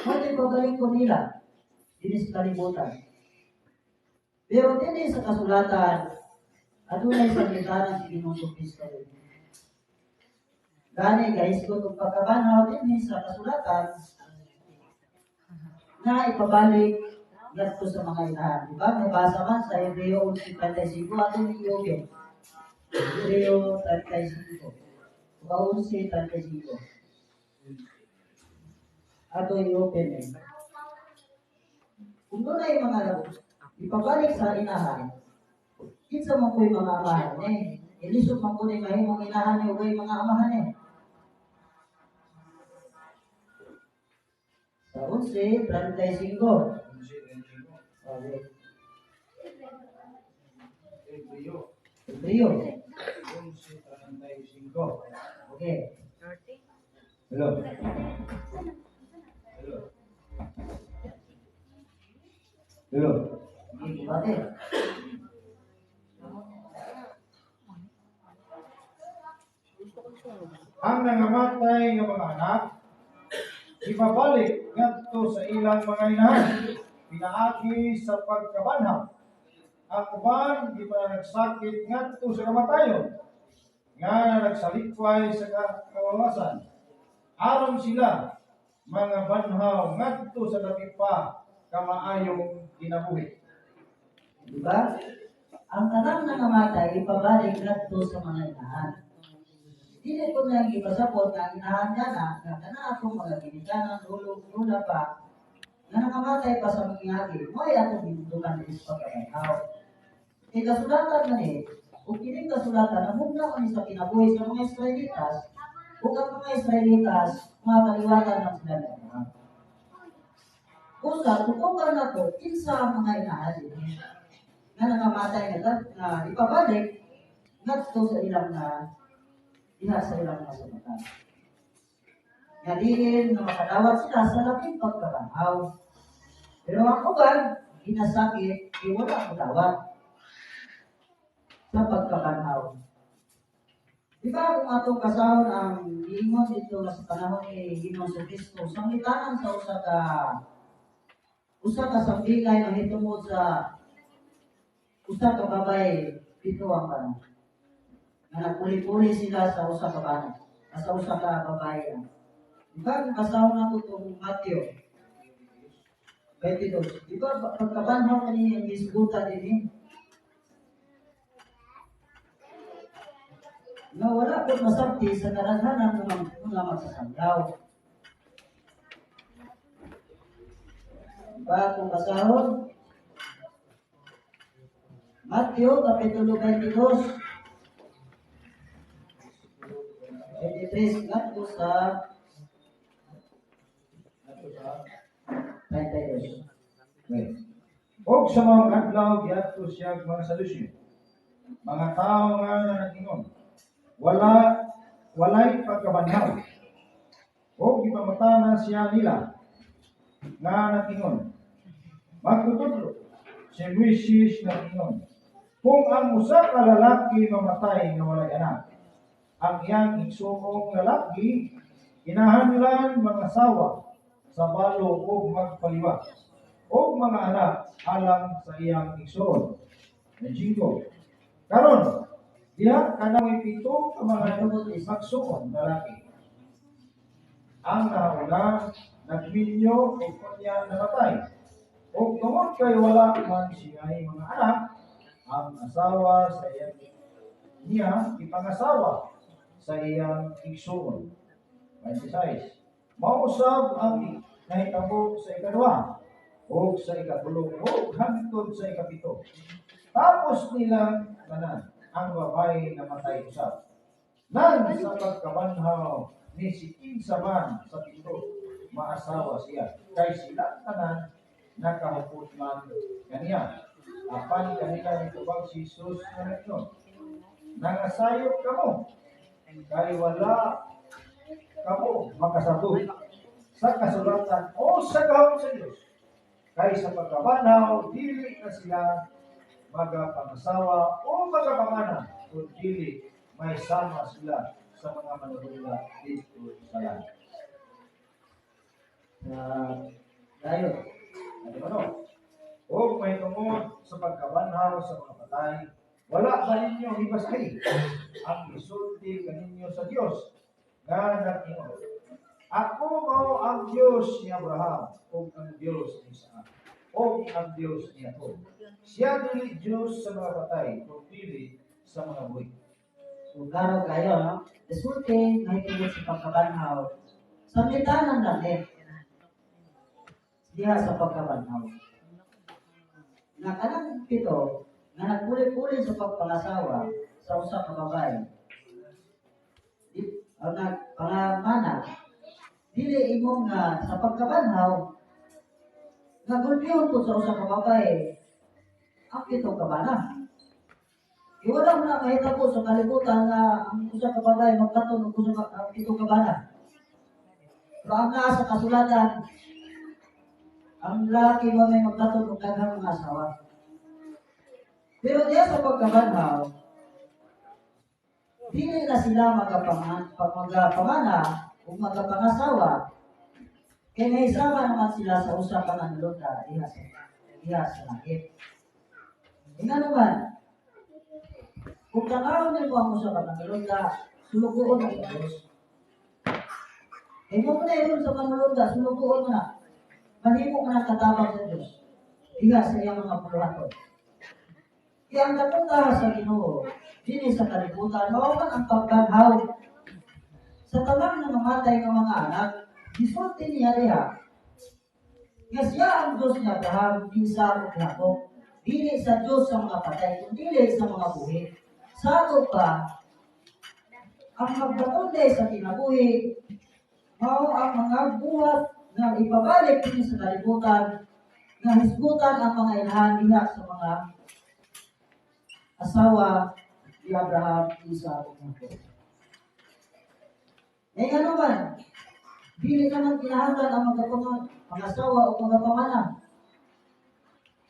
[SPEAKER 2] pwede pagaling ko nila dinhi sa kalibutan. Pero dinhi sa kasulatan, adunay sanlitanan si Ginoong Kristo. Gani gahisgot og pagkabanhaw dinhi sa kasulatan na ipabalik ngadto sa mga inahan. Di ba? May basa man sa Hebreo 11:35 atong i-open. Hebreo 35. 11:35. Ato i-open eh. Kung doon ay mga ipabalik sa inahan, kinsa man ko'y mga amahan eh. Ilisod man ko ni mahimong inahan ni ug mga amahan eh. Sa 11:35. Okay.
[SPEAKER 4] Hebreo
[SPEAKER 2] Hebreo.
[SPEAKER 4] 11:35.
[SPEAKER 2] Okay.
[SPEAKER 4] Hello. Hello. Hello.
[SPEAKER 2] Hindi ko bate.
[SPEAKER 4] Ang nangamatay nga mga anak, ipabalik ngadto sa ilang mga inahan, pinaagi sa pagkabanhaw. Ang uban gipananagsakit ngadto sa kamatayon, nga nagsalikway sa kawawasan. Aron sila mga banhaw ngadto sa dapit pa kamaayong kinabuhi.
[SPEAKER 2] Diba? Ang tanang nangamatay ipabalik ngadto sa mga inahan. Dili ko na ipasabot nga ang inahan niya na nga kana atong mga ginikanan, lulog, lula pa nga nangamatay pa sa mga agi, mo'y atong hinumduman dinhi sa pagkabanhaw. Kay kasulatan man eh, ug kining kasulatan namugna man sa kinabuhi sa mga Israelitas, ug ang mga Israelitas mga kaliwatan man sila ni Abraham. Usa, tukukan na to, kinsa ang mga inahan dinhi nga nangamatay nga ipabalik ngadto sa ilang na Diha sa ilang mga sabatan. Nga diin nga makadawat sila sa labing pagkabanhaw. Pero ang uban, ginasakit, di wala modawat sa pagkabanhaw. Di ba kung atong basahon ang giingon dito nga sa panahon ni Ginoong Kristo, sangitanan sa usa ka sambingay mahitungod sa usa ka babaye dito ang panahon. Nga nagpuli-puli sila sa usa ka bana, sa usa ka babaye. Di ba kung basahon nato itong Matthew 22? Di ba pagkabanhaw kani ang gisgutan dinhi? Nga wala po masabti sa kadaghanan ng mga magsasangyaw. Diba kung basahon? Matthew, Kapitulo 22, 23, ngadto sa 32.
[SPEAKER 4] Okay. Og sa mga adlaw giadto siya mga Saduseo. Mga tao nga nag-ingon, walay pagkabanhaw. Og gipamutana siya nila nga nag-ingon, "Magtutudlo, si Moises nag-ingon, kung ang usa ka lalaki mamatay nga walay anak, ang iyang igsuong lalaki kinahanglan mangasawa sa balo og magpaliwas og mga anak alang sa iyang igsoon." 25. Karon, diha kanang 7 ka mga magsuon lalaki. Ang nauna nagminyo ug unya namatay. Ug tungod kay wala man siya'y mga anak, ang asawa sa iyang niya ipangasawa sa iyang igsuon. 26. Mao usab ang nahitabo sa ikaduha ug sa ikatulo ug hangtod sa ikapito. Tapos nilang tanan, ang babae namatay usab. Nan sa pagkabanhaw ni si kinsa man sa 7 maasawa siya, kay sila tanan nakahupot man kaniya? Apan kanila nitubag si Jesus nga nagnon, "Nangasayop kamo, kay wala kamo makasabot sa kasulatan o sa gahom sa Dios. Kay sa pagkabanhaw, dili na sila magapangasawa o magapamana, kung dili may sama sila sa mga manunula dito sa langit."
[SPEAKER 2] Dayon.
[SPEAKER 4] Ano ano? O may tungod sa pagkabanhaw sa mga patay, wala ba ninyo gibasahi ang gisulti kaninyo sa Dios nga nag-ingon, 'Ako mao ang Dios ni Abraham ug ang Dios ni Isaac ug ang Dios ni Jacob'? Siya dili Dios sa mga patay, kun dili sa mga buhi.
[SPEAKER 2] So, klaro kayo, no? Resulte, nahitungod sa pagkabanhaw, sa litanan natin, diha sa pagkabanhaw. Na kanang 7, nga nagpuli-puli sa pagpangasawa sa usa ka babae, di, o nagpangamana, dili imong nga sa pagkabanhaw, nga gulpihon po sa usa ka babae, ang 7 ka bana. Iwala mo na mahitabo sa kalibutan nga ang usa ka babae magkaton og usa ka ang 7 ka bana. Pero ang naa sa kasulatan, ang lalaki mo may magkaton og daghang mga asawa. Pero diya sa pagkabanhaw, dili na sila magapamana o magapangasawa, kay nahisama naman sila sa usa ka manulunda diha sa langit. Nga naman, kung tanawon nimo ang usa ka manulunda, sulugoon na sa Diyos. Kay mo na yun sa manulunda, sulugoon mo na. Mahimo ka ng katabang sa Diyos diha sa iyang mga buluhaton. Kaya ang napunta sa Ginoo dinhi sa kalibutan, mao man ang pagbanhaw sa tanang na mamatay nga mga anak. Gisulti niya diha nga siya ang Diyos ni Abraham, Isaac ug Jacob, dili sa Diyos sa mga patay, kundi sa mga buhi. Sa ato pa, ang magbatunday sa kinabuhi, mao ang mga buhat nga ipabalik kini sa kalibutan, nga hisgutan ang mga inahan diha sa mga asawa ni Abraham, Isaac ug Jacob. Eh ano man, dili naman kinahanglan ang mga asawa o mga pamana.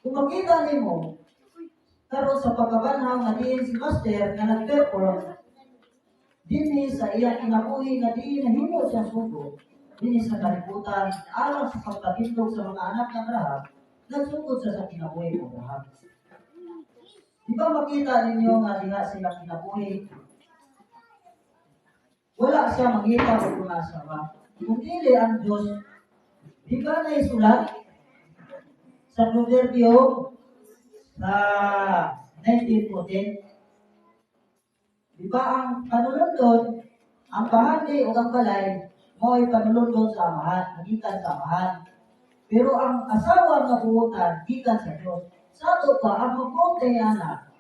[SPEAKER 2] Kung makita nimo karon sa pagkabanhaw nga diin si Master nga nag-perform dinhi sa iyang kinabuhi nga diin nahimo siya sugo dinhi sa kalibutan alang sa pagpatindog sa mga anak ni Abraham, nagsugod siya sa kinabuhi ni Abraham. Di ba makita ninyo nga diha sila kinabuhi? Wala siya mangita og mga asawa. Kung dili ang Diyos, di ba naisulat sa Proverbio sa 19:14? Di ba ang panulundon, ang bahandi o ang balay, mao'y panulundon sa amahan, gikan sa amahan? Pero ang asawa nga buotan, gikan sa Diyos. Sa ato pa, ang magbuot kay ana,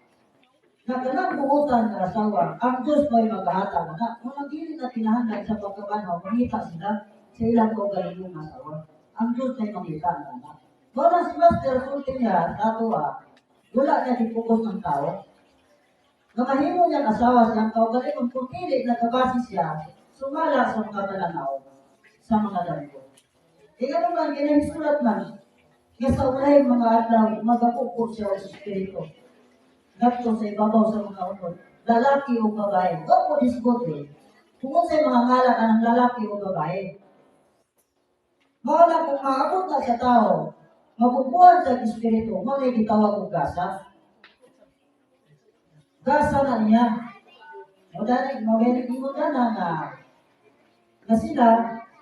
[SPEAKER 2] na kanang buotan nga asawa, ang Diyos mo'y maghahatag na, kung dili na kinahanglan sa pagkabanhaw, mangita sila sa ilang kaugalingong asawa. Ang Diyos ay mangita ng anak. Wala si Master, sulti niya, sa ato ah, wala niya gipokus ng tao. Nga mahimo niyang asawa siyang kaugalingon kung dili nagabase siya sumala sa mga pananaw sa mga damgo. E ano man, kinahisulat man, nga sa ulahing mga adlaw, magapupo siya og espiritu ngadto sa ibabaw sa mga unod, lalaki o babae. Wa mo disgot eh. Kung unsay mga ngalan ang lalaki o babae. Mao na kung maabot na sa tao, mabubuhan sa espiritu, mao na gitawag og gasa. Gasa na niya. Mao dani, mao gani ingon na nga nga sila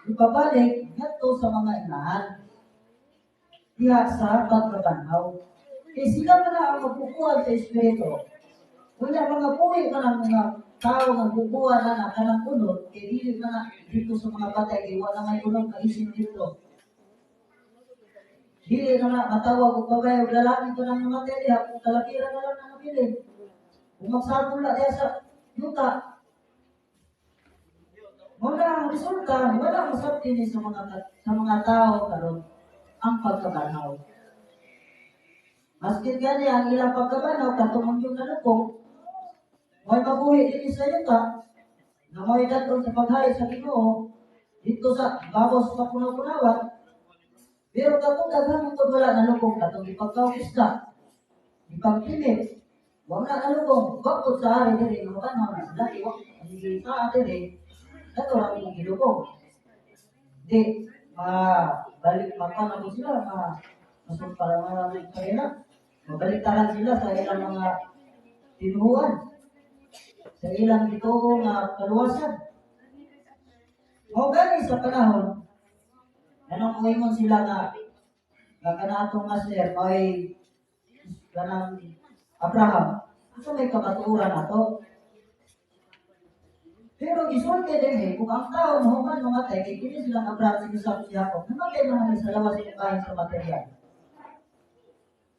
[SPEAKER 2] ipabalik ngadto sa mga inahan diha sa pagkabanhaw. Kay sila man na ang magkukuha sa espiritu. Wala mga buhi man ang mga tao nga kukuha na na kanang unod, kay dili man na dito sa mga patay, kay wala may unod maisin dito. Dili na na matawag og babae og lalaki ko nang namatay diha, kung talakira na lang na nabilin. Kung magsabol na diha sa yuta, wala ang resulta, wala masabti ni sa mga tao karon ang pagkabanhaw. Maski gani ang ilang pagkabanhaw katong yung nalupong, mo'y mabuhi dinhi sa yuta, na mo'y dadon sa paghari sa Ginoo, dito sa babaw sa kapunaw-punawan, pero katong daghan mo wala nalupong, katong ipagkaw isda, ipagtimit, wala nalupong, bakit sa hari diri, mga banhaw na sila, iwak, sa diri, kato lang yung gilubong. Di, ma balik maka na po sila, ma masumpara nga kanila. Mabaliktaran sila sa ilang mga tinuhuan, sa ilang gituo nga kaluwasan. O gani sa panahon, anong muingon sila nga nga kanatong master ay kanang Abraham, asa may kamatuoran ato? Pero gisulti din eh, kung ang tao mahuman mamatay, kay kini silang Abraham, si Isaac, si Jacob, namatay naman sa lawas sa kain sa material.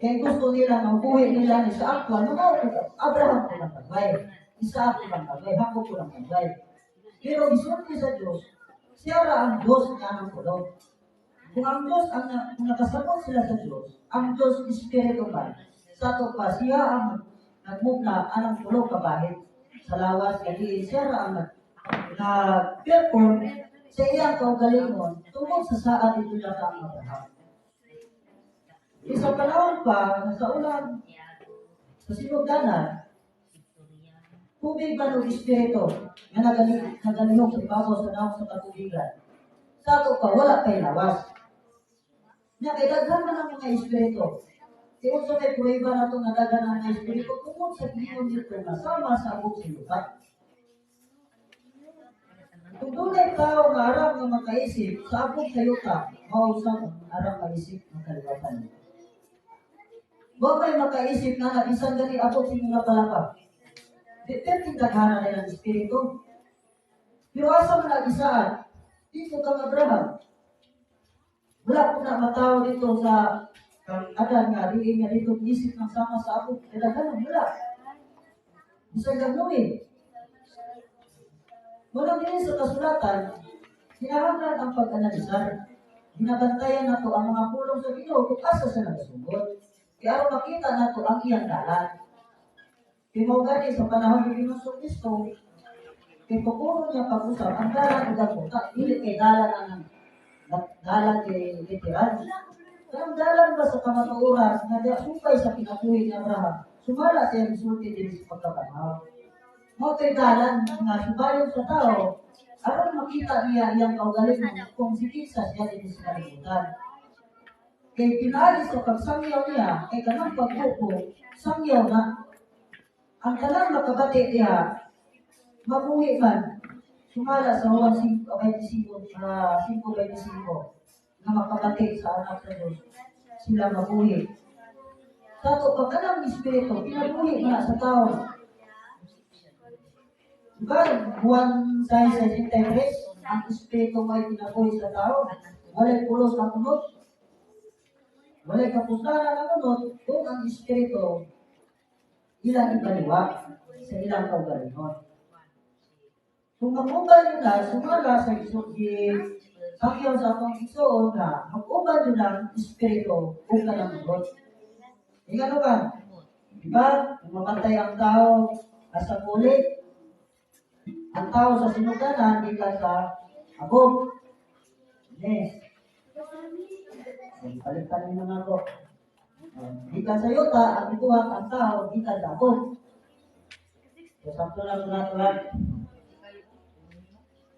[SPEAKER 2] Kaya gusto nila, ang buhi nila ni sa actual, mga Abraham ko lang kagway, Isaac ko lang kagway, Jacob ko lang kagway. Pero gisulti sa Diyos, siya ra ang Diyos nga ng kulong. Kung ang Diyos, kung nakasabot sila sa Diyos, ang Diyos Espiritu man, sa ato pa, siya ang nagmugna anang tulog kabahin sa lawas, kaya siya ra ang nag-perform sa iyang kaugalingon tungkol sa saad ito niya ka ang Abraham. Sa panahon pa, sa ulan, sa sinugdanan, tubig man o espiritu nga nagalihok sa ibabaw sa naong sa katubigan. Sa ato pa, wala pa'y lawas. Nya kay daghan man ang mga espiritu. Kay unsa may pruweba nato nga daghan ang mga espiritu tungod sa giingon dito nga sama sa abot sa yuta? Kung dunay tao nga aram nga makaisip sa abot sa yuta, mao sa aram maisip ng kaliwatan. Wa may makaisip nga na bisan gani abot sa mga palaka. Di perting daghanan nila ng espiritu. Pero asa man nagisaan? Dito kang Abraham. Wala po na matao dito sa kang Adan nga diin nga dito isip ng sama sa abot. Kaya ganun, wala. Bisan kang Noe. Wala din sa kasulatan, kinahanglan ang pag-analisar. Ginabantayan nato ang mga pulong sa Ginoo kung asa sa nagsugod. Kaya aron makita nato ang iyang dalan. Kaya mao gani sa panahon ni Ginoong Kristo, Kay pagpuro niya pag-usap, ang dalan ug ang buta, dili kay dalan ang dalan kay literal. Pero ang dalan ba sa kamatuoran nga diya sukay sa kinabuhi ni Abraham, sumala siya misulti diri sa pagkabanhaw. Mao kay dalan nga subayon sa tao, aron makita niya iyang kaugalingon kung si kinsa siya dinhi sa kalibutan. Kay pinaagi sa pagsangyaw niya, kay kanang pagbuko, sangyaw na. Ang kanang makabati diha, mabuhi man. Sumala sa Juan 5:25, 5:25, na makabati sa anak sa Diyos, sila mabuhi. Sa ato pa kanang espiritu, kinabuhi na sa tao. Diba, Juan 6:63, ang espiritu may kinabuhi sa tao, walay pulos ang unod. Walay kapuslaran ang unod kung ang espiritu ilang ibaliwa sa ilang kaugalingon. Kung mag-uban yun na, sumala sa sangyaw sa atong igsoon na mag-uban yun ang espiritu kung kanang unod. Ingano ba? Diba? Kung mamatay ang tao asa muli, ang tao sa sinuganan, di ka sa abog. Yes. Palitan niyo naman ako. Gikan sa yuta, ang ikuha ang tao, gikan sa abog. So, sakto lang natural.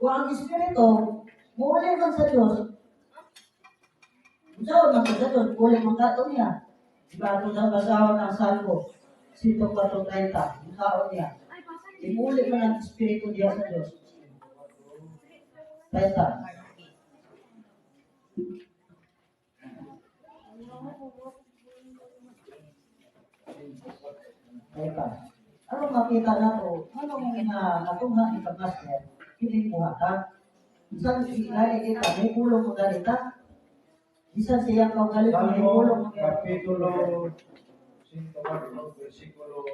[SPEAKER 2] Kung ang espiritu, muli man sa Diyos, unsaon man sa Diyos, muli man kato niya. Diba, itong sa basahon ng Salmo, 104:30, unsaon niya. Imuli man ang espiritu niya sa Diyos. 30. Teka. Ano makita na to? Anong na natunga ni Pagmaster? Hindi mo ka. Bisan si kita, may pulong mo ganita. Bisan siya kang galit, may pulong mo
[SPEAKER 4] Salmo, Kapitulo 104, versikulo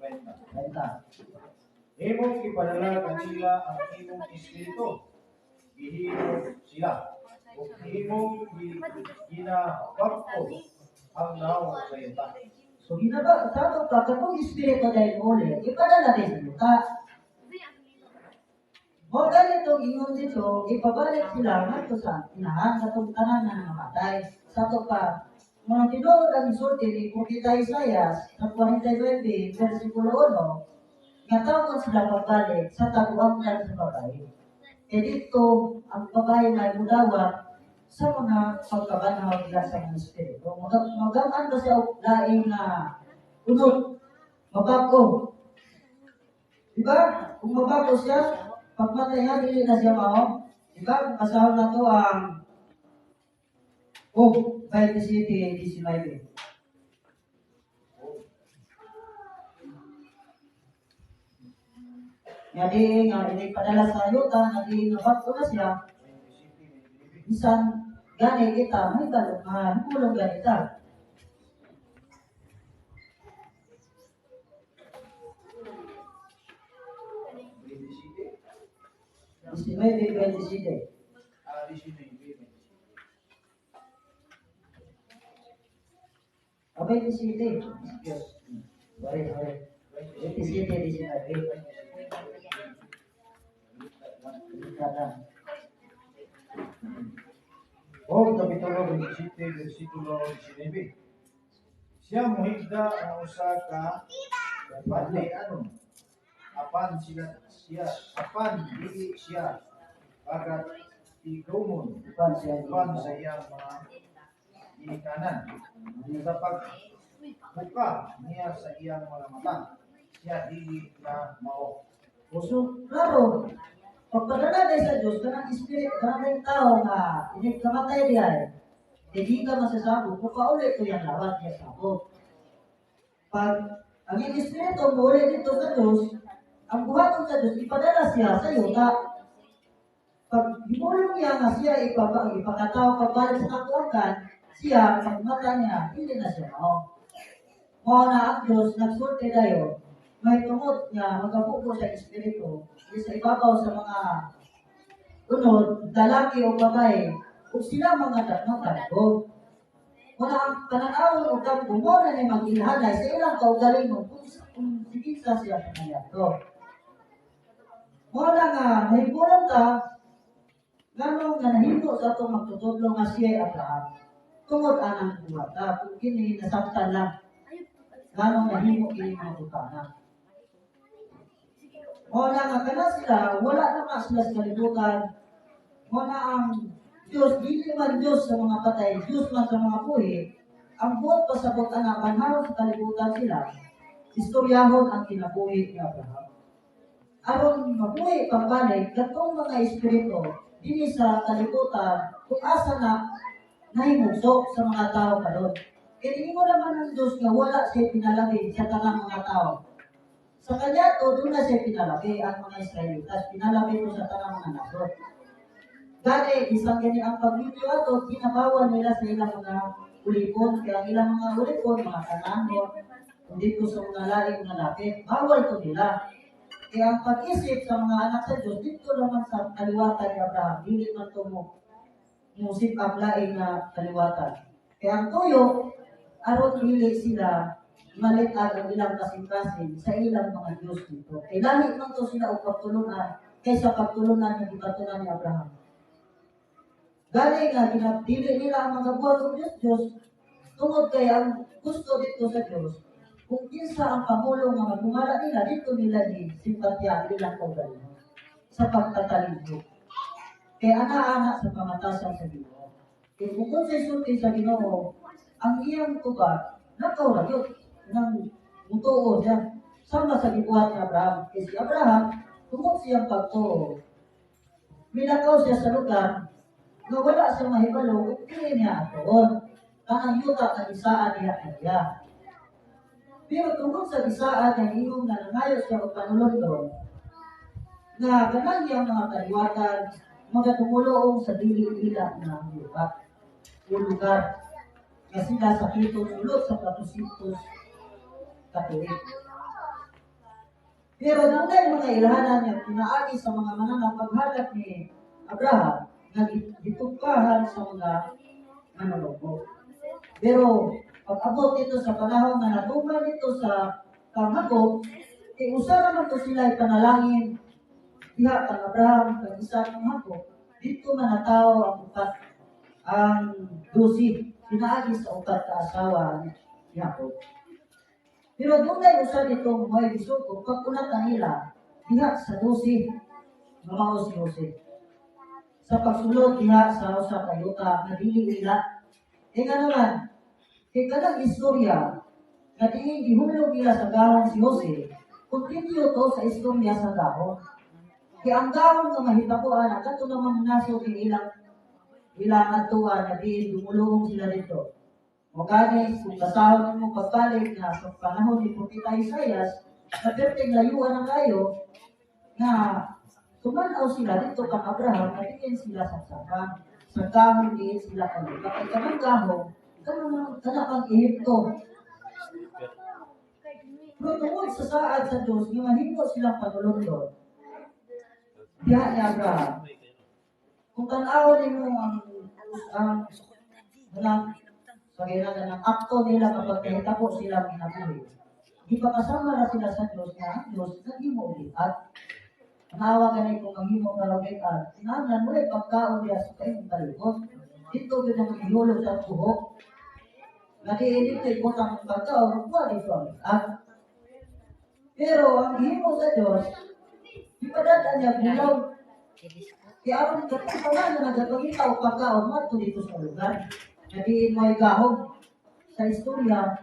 [SPEAKER 4] 30.
[SPEAKER 2] 30.
[SPEAKER 4] Imong ipadala kanila ang imong espiritu. Gihimo sila. Ug imong ginabag-o ang nawong sa yuta.
[SPEAKER 2] So ginaba, sa ato pa, katong espiritu dahil muli, ipadala din sa yuta. Mo ganitong ingon dito, ipabalik sila ngadto sa inahan katong tanan nga namatay. Sa ato pa, mga tinuod ang isulti ni Propeta Isaias sa 49, versikulo 1, nga tawon sila pagbalik sa taguan sa babae. E dito, ang babae na mudawat sa mga pagkabanhaw nila sa mga espiritu. Magaman ba siya og laing na unod? Mabago. Diba? Kung mabago siya, pagmatay niya, dili na siya mao. Diba? Kasahon na to ang Og 27:19. Nga di nga inipadala sa yuta, nga di nga bago na siya, bisan gani kita, may balong mahulog ganita. 19:27.
[SPEAKER 4] 19.
[SPEAKER 2] 27. Yes. Sorry, sorry. 27:19. Kada.
[SPEAKER 4] Og Kapitulo 27, versikulo 19. Siya mohigda ang usa ka bati-anon, apan sila siya apan dili siya pagat tigumon
[SPEAKER 2] Uban siya.
[SPEAKER 4] uban sa iyang mga ginikanan. Sa pagbuka niya sa iyang mga mata, siya dili na mao.
[SPEAKER 2] So, klaro, pagpadala day sa Diyos, kanang spirit, kanang tao nga, hindi kamatay diay, hindi ka masasabog, kung pauli ko yung lawat niya sabog. Pag ang iyong espiritu muuli dito sa Diyos, ang buhaton sa Diyos, ipadala siya sa yuta. Pag himulong niya nga siya ipakatao pagbalik sa katuakan, siya, pag mata niya, hindi na siya mao. Mao na ang Diyos, nagsulti dayon, may tungod nga magabuko sa espiritu, sa ibabaw sa mga unod, lalaki o babae, ug sila mga tatlo. Wala ang pananawon o kampo, mo na ni mag-ilhanay sa ilang kaugalingon kung sige sa siya sa kanya to. Mao na nga nahimulan ta nganong nga nahimo sa atong magtutudlo nga siya Abraham. Tungod anang buhata, kung kini nasabtan lang nganong nahimo kini mga butana. Mao na nga kana sila, wala na nga sila sa kalibutan. Mao na ang Diyos, dili man Diyos sa mga patay, Diyos man sa mga buhi. Ang buot pasabot ana, panahon sa kalibutan sila, istoryahon ang kinabuhi ni Abraham. Aron mabuhi pagbalik, katong mga espiritu, dinhi sa kalibutan, kung asa na nahimugso sa mga tao karon. Kaya mo naman ang Diyos nga wala siya pinalaki sa tanang mga tao. Sa kanya to, doon na siya pinalaki ang mga Israelitas. Pinalaki to sa tanang mga nasod. Gani, isang gani ang pagvideo ato, ginabawal nila sa ilang mga ulipon. Kaya ang ilang mga ulipon, mga Kanaanhon, dito sa mga laing nga lapit, bawal to nila. Kaya ang pag-isip sa mga anak sa Diyos, dito naman sa kaliwatan ni Abraham, dili man to mo musip ang laing na kaliwatan. Kaya ang tuyo, aron dili sila malitag ang ilang kasing-kasing sa ilang mga Diyos dito. Kaya lahi man to sila og pagtulunan kaysa pagtulunan nga gibatunan ni Abraham. Gani nga ginadili nila ang mga buhat og Diyos Diyos tungod kay ang gusto dito sa Diyos kung kinsa ang pangulo nga magungala nila, dito nila ni simpatya ang ilang kaugalingon sa pagtatalino. Kaya ana-ana sa pamatasan sa Ginoo. Kaya kung unsay sulti sa Ginoo, ang iyang tubag, nakaw ra gyud nang mutuo siya. Sama sa gibuhat ni Abraham. Kaya si Abraham, tungod siyang pagtuo, milakaw siya sa lugar nga wala siya mahibalo kung dili niya atuon. Kanang yuta nga isaan niya kaniya. Pero tungod sa isaan nga ingon nga nangayo siya og panulondon, nga kanang iyang mga kaliwatan magatumuloong sa dili ila nga yuta o lugar nga sila sa kitong sulod sa 400 katuig. Pero dunay mga ilhanan nga pinaagi sa mga mananap paghalak ni Abraham nga gitugkahan sa mga manunubok. Pero pag-abot dito sa panahon nga natuman dito sa kang Jacob, kay usa naman to sila ipanalangin diha kang Abraham, kang Isaac, kang Jacob, dito man natawo ang upat, ang 12, pinaagi sa upat ka asawa ni Jacob. Pero dunay usa dito may gisuko pag-unat nila diha sa 12 nga mao si Jose. Sa pagsulod diha sa usa ka yuta nga dili ila. E nga naman, kay kanang istorya nga diin gihulog nila sa gahong si Jose, continue to sa istorya sa gahong. Kay ang gahong nga mahitabuan, ang kato namang nasod ni ilang ilang adtuan nga diin dumulong sila dito. O gani, kung basahon mo pagbalik na sa panahon ni Propeta Isaias, na perting layuan ang kayo, nga tumanaw sila dito kang Abraham, na diin sila sa saka. Sa gahong diin sila kaluka. Kay kanang gahong, kanang kana kang Ehipto. Pero tungod sa saad sa Diyos, nga mahimo silang panulundon, diha ni Abraham, kung tan-awon nimo ang ang sa ng akto nila kapag nahitabo sila kinabuhi, di pa kasama na sila sa Diyos nga ang Diyos naghimo og at Tanawa gani kung maghimo ka og at kinahanglan mo pagkaon diha sa imong palibot. Dito gyud ang gihulog sa buhok. Nga diin dito ibutang ang pagkaon, kuha dito ang at. Pero ang gihimo sa Diyos, gipadad niya bulaw. Kaya aron katong tanan nga nagapangita og pagkaon madto dito sa lugar. Nga diin may gahom sa istorya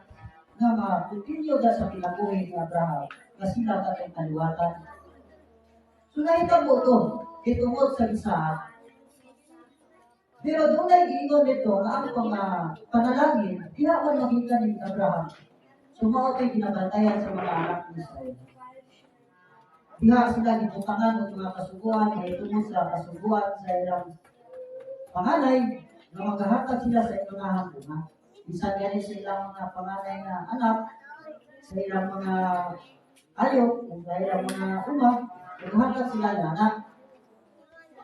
[SPEAKER 2] nga ma-continue da sa kinabuhi ni Abraham nga sila katong kaliwatan. So nahitabo to kitungod sa Isaac. Pero dunay giingon dito nga ang mga panalangin diha man makita ni Abraham. So mao to'y ginabantayan sa mga anak ni Israel. Diha sila gibutangan og mga kasuguan kay tungod sa kasuguan sa ilang panganay nga magahatag sila sa ilang bunga. Bisan gani sa ilang mga panganay nga anak, sa ilang mga ayop, o sa ilang mga uma, maghatag sila ng anak.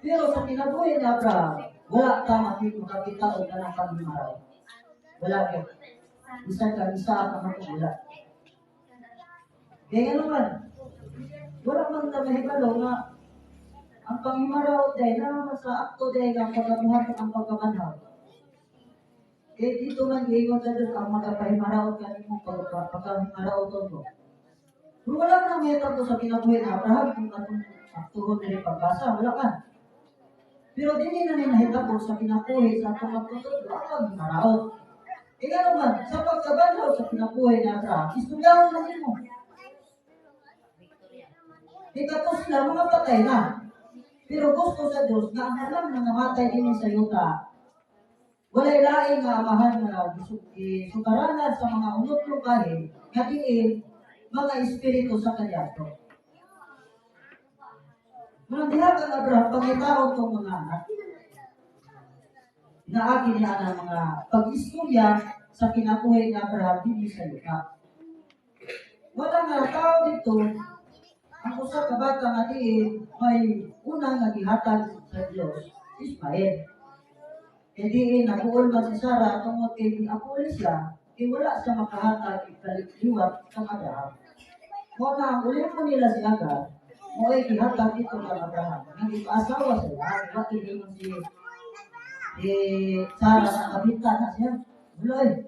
[SPEAKER 2] Pero sa kinabuhi ni Abraham, wala ka makita og kanang paghimaray. Wala gyud. Bisan ka isa ka wala. Kaya nga naman, wala man ta mahibalo nga Ang panghimaraot day na sa akto day nga pagkabuhat ang pagkabanhaw. Kay dito man giingon sa Diyos ang magapahimaraot kanimo pagkahimaraot mo. Pero wala man ang mahitabo sa kinabuhi ni Abraham kung atong aktuhon diri pagbasa, wala man. Pero dili na ni nahitabo sa kinabuhi sa atong magtutudlo ang paghimaraot. E ngano man, sa pagkabanhaw sa kinabuhi ni Abraham, istudyahon na nimo. Ikato sila, mga patay na. Pero gusto sa Diyos nga ang alam na namatay din sa yuta, walay lain nga amahan nga gisukaranan sa mga unutlong kahin nga diin mga espiritu sa kaniadto. Murang diha kang Abraham pangitaon tong mga anak. Naagi niya ang mga pag-istorya sa kinabuhi ni Abraham dinhi sa yuta. Wala nga tao dito ang usa ka bata nga diin may una nga gihatag sa Dios, Ismael. Kay diin naguol man si Sarah tungod kay giapuli siya, kay wala siya makahatag ikaliwat kang Abraham. Mao na ang ulipon nila si Agar, mo'y gihatag dito kang Abraham. Nga gipaasawa siya, wa giingon si Sarah na kabita na siya. Wala eh.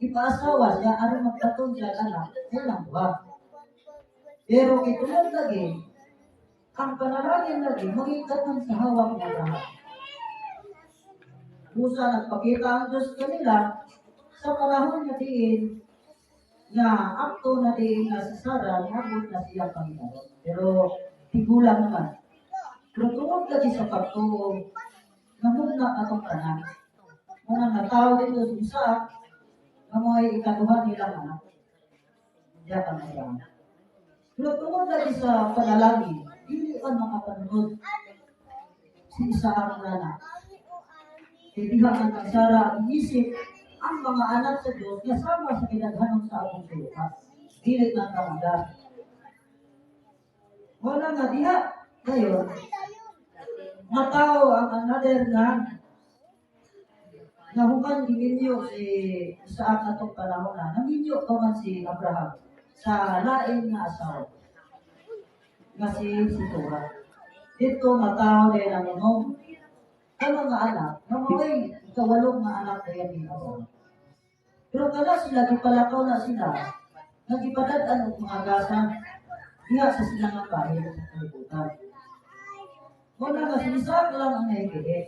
[SPEAKER 2] Ipaasawa siya aron magkatun siya anak, silang buha. Pero itulog lagi, ang panalangin lagi, maging sa hawak ni Abraham. Busa nagpakita ang Diyos kanila sa panahon nga diin nga akto na diin nga si Sarah niabot na siya Panginoon. Pero tigulang naman. Pero tungod lagi sa pagtuo, namugna atong tanan. Muna nga tao dito si Isaac, nga mo'y ikaduha nilang anak. Diya kang Abraham. Pero tungod lagi sa panalangin, dili man makapanunod si Isaac nga anak. Kay diha man kang Sarah ang isip ang mga anak sa Diyos nga sama sa kinaghanon sa akong suluka. Dili na kamaga. Wala nga diha. Ngayon, matao ang another nga nahuman giminyo si Isaac atong panahon na naminyo pa man si Abraham sa lain nga asawa nga si Situra. Dito matao din ang unong ang mga anak nga mao'y ikawalong nga anak kaya ni Abraham. Pero kana sila gipalakaw na sila nga gipadad-an og mga gasa diha sa silang nga bahin sa kalibutan. Muna nga si Isaac lang ang nahigiit.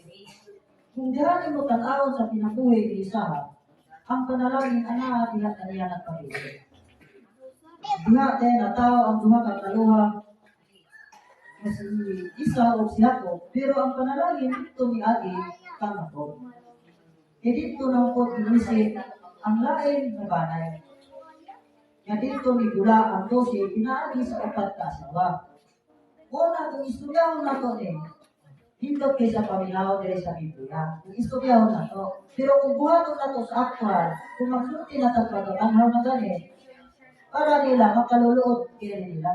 [SPEAKER 2] Kung diha nimo tan-awon sa kinabuhi ni Isaac, ang panalangin ana diha kaniya nagpabilin. Diha din natao ang duha ka kaluha nga si Esau ug si Jacob, pero ang panalangin dito ni agi kang Jacob. E dito nang po ginisip ang lain nga banay. Nga dito ni gula ang 12 pinaagi sa upat ka asawa. Una, kung istudyahon nato ni, hindot kay sa paminaw diri sa Biblia. Kung istudyahon nato. Pero kung buhaton nato sa actual, kung magsulti na tag pagkakanhaw na gani, para nila makaluluod kaya nila.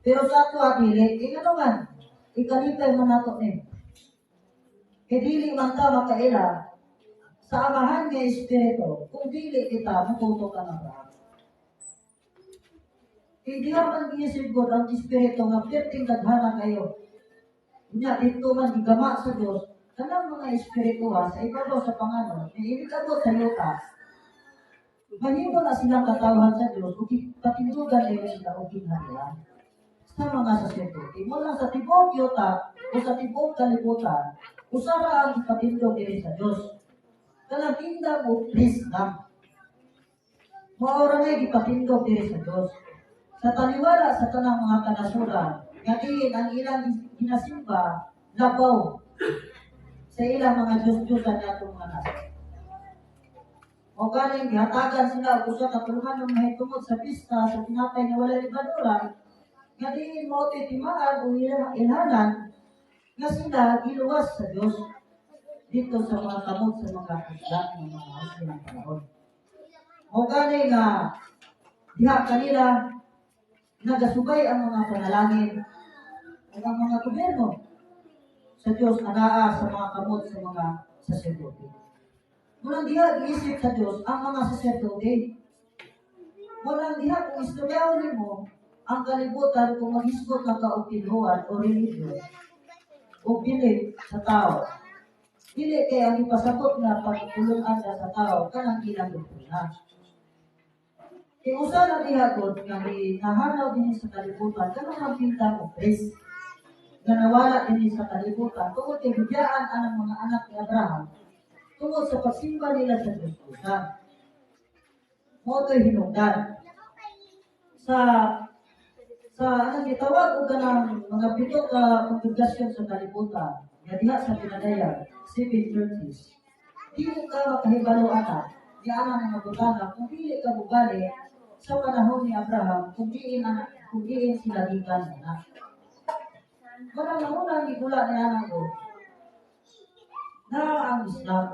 [SPEAKER 2] Pero sa ato dili, eh ano man, ikalipay man nato ni. Kay dili man ta makaila sa amahan nga espiritu kung dili kita mututo ka ng Abraham. Hindi man giisip God ang espiritu nga perting daghana kayo. Unya dito man gigama sa Dios kanang mga espiritu ha, sa ibabaw sa panganod, ni inikabot sa yuta. Mahimo na silang katawhan sa Dios ug patindugan nila sila og ginharian sa mga saserdote. Mo lang sa tibuok yuta o sa tibuok kalibutan, usara ang ipatindog diri sa Dios. Kanang kingdom of priest lang. Mao ra na gipatindog diri sa Dios. Sa taliwala sa tanang mga kanasuran, nga diin ang ilang ginasimba labaw sa ilang mga Diyos-Diyosan natong mga nasod. O galing gihatagan sila og usa ka tulumanon mahitungod sa pista sa tinapay nga walay lebadura, nga diin mao timaan o ilhanan nga sila giluwas sa Dios dito sa mga kamot sa mga husgan ng mga husgan ng panahon. O gani nga diha kanila nagasubay ang mga panalangin ug ang mga gobyerno sa Dios anaa sa mga kamot sa mga saserdote. Munang diha giisip sa Dios ang mga saserdote. Munang diha kung istudyahon nimo ang kalibutan kung maghisgot na ka og tinuod o religion. O dili sa tao. Dili kay ang ipasabot nga pagtulunan sa tao kanang ilang doktrina. Kay usa na diha gud nga nahanaw dinhi sa kalibutan kanang ang kingdom of priest nga nawala dinhi sa kalibutan tungod kay biyaan ang mga anak ni Abraham tungod sa pagsimba nila sa Diyos usa. Mao to'y hinungdan. Sa anong gitawag og kanang mga pito ka kongregasyon sa kalibutan nga diha sa pinadayag, seven churches. Dili ka makahibalo ana ni ana mga butana kung dili ka mubalik sa panahon ni Abraham, kung diin sila gikan na. Wala na unang gigula ni ana ko na ang Islam,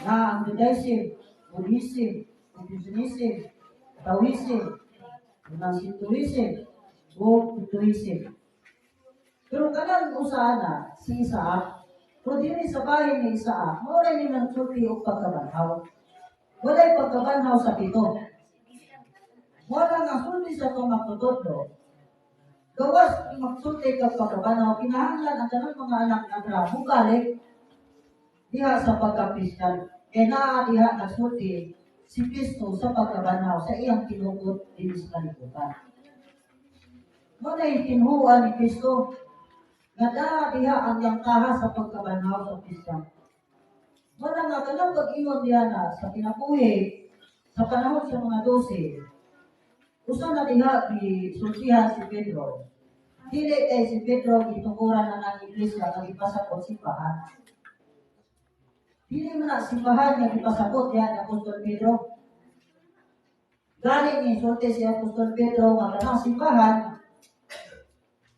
[SPEAKER 2] na ang Judaism, Buddhism, Confucianism, Taoism, unang Shintoism, o Hinduism. Pero kanang usa na, si Isaac, pero diri sa bahin ni Isaac, mao ra ni nagsulti og pagkabanhaw. Walay pagkabanhaw sa pito. Wala nga sulti sa itong magtutudlo. Gawas magsulti kag pagkabanhaw, kinahanglan ang kanang mga anak ni Abraham mubalik diha sa pagka-Christian. Kaya naa diha nagsulti si Kristo sa pagkabanhaw sa iyang tinukod dinhi sa kalibutan. Mao na tinhuan ni Kristo nga naa diha ang iyang kaha sa pagkabanhaw sa Kristiyan. Mao na nga kanang pag-ingon diha na sa kinabuhi sa panahon sa mga 12, usa na diha gisultihan si Pedro. Dili kay si Pedro gitukuran na ng iglesia nga gipasabot simbahan. Dili man na simbahan nga gipasabot diha ni Apostol Pedro. Gani ni sulti si Apostol Pedro nga kanang simbahan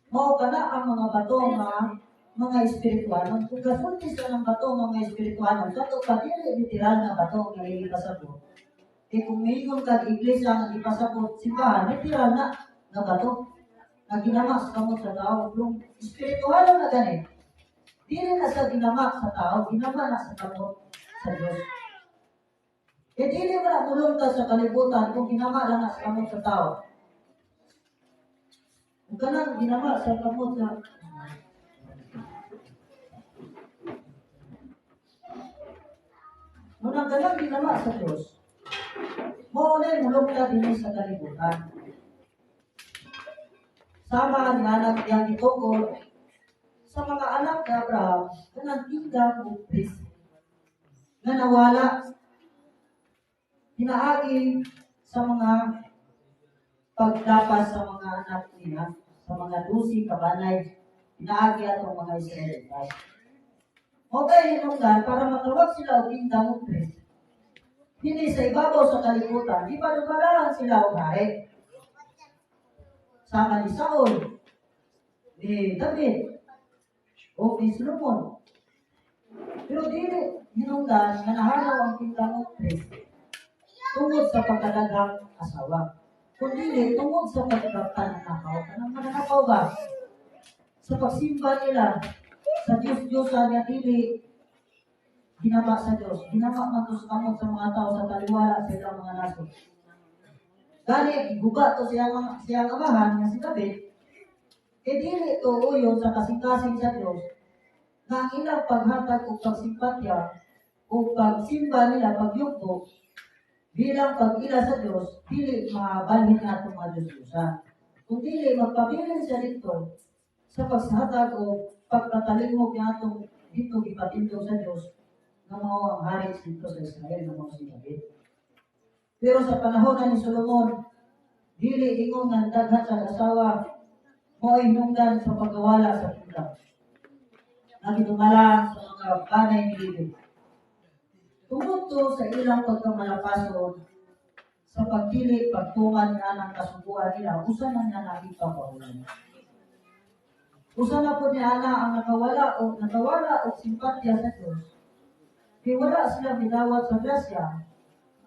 [SPEAKER 2] mao kana ang mga bato nga mga espirituano. Kung kasulti sa ng bato nga mga espirituano, sa ato pa dili literal nga bato nga gipasabot. Kay kung miingon kag iglesia nga gipasabot simbahan, literal na nga bato nga ginama sa kamot sa tao. Kung espirituano na gani, dili na sa ginama sa tao, ginama na sa kamot sa Dios. Kay dili man na mulungtad sa kalibutan kung ginama lang na sa kamot sa tao. Kung kanang ginama sa kamot sa. Munang kanang ginama sa Dios, mao na mulungtad dinhi sa kalibutan. Sama ni anak niyang itukod sa mga anak ni Abraham kanang kingdom of priest nga nawala pinaagi sa mga pagdapas sa mga anak niya, sa mga 12 kabanay, pinaagi atong mga Israelitas. Okay, hinungdan para matawag sila og kingdom of priest. Dili sa ibabaw sa kalibutan, di ba dumalahan sila og hari? Sama ni Saul, ni David, o ni Solomon. Pero dili hinungdan nga nahanaw ang kingdom of priest tungod sa pagkadaghang asawa. Kundi tungod sa pagkapananakaw. Kanang mananakaw ba? Sa pagsimba nila sa Diyos-Diyosan nga dili ginama sa Diyos. Ginama man to sa kamot sa mga tao sa taliwala sa ilang mga nasod. Gani, guba to siyang amahan nga si David, kay dili to uyon sa kasing-kasing sa Diyos na ang ilang paghatag o pagsimpatya o pagsimba nila, pagyugto, bilang pag-ila sa Diyos, dili mabalhin nga itong mga Diyos-Diyosan. Kung dili, magpabilin siya dito sa pagsahatag o pagpatalingog niya atong dito gipatindog sa Diyos nga mao ang hari dito sa Israel nga mao si David. Pero sa panahon na ni Solomon, dili ingon nga daghan sa asawa mo ay hinungdan sa pagkawala sa kingdom. Nagidungalan sa mga banay ni David. Tungod to sa ilang pagkamalapason sa pagdili pagtuman nga ng kasuguan nila, usa na nga nakipapaulan. Usa na po ni ana ang nakawala og simpatya sa Dios. Kay wala sila midawat sa grasya,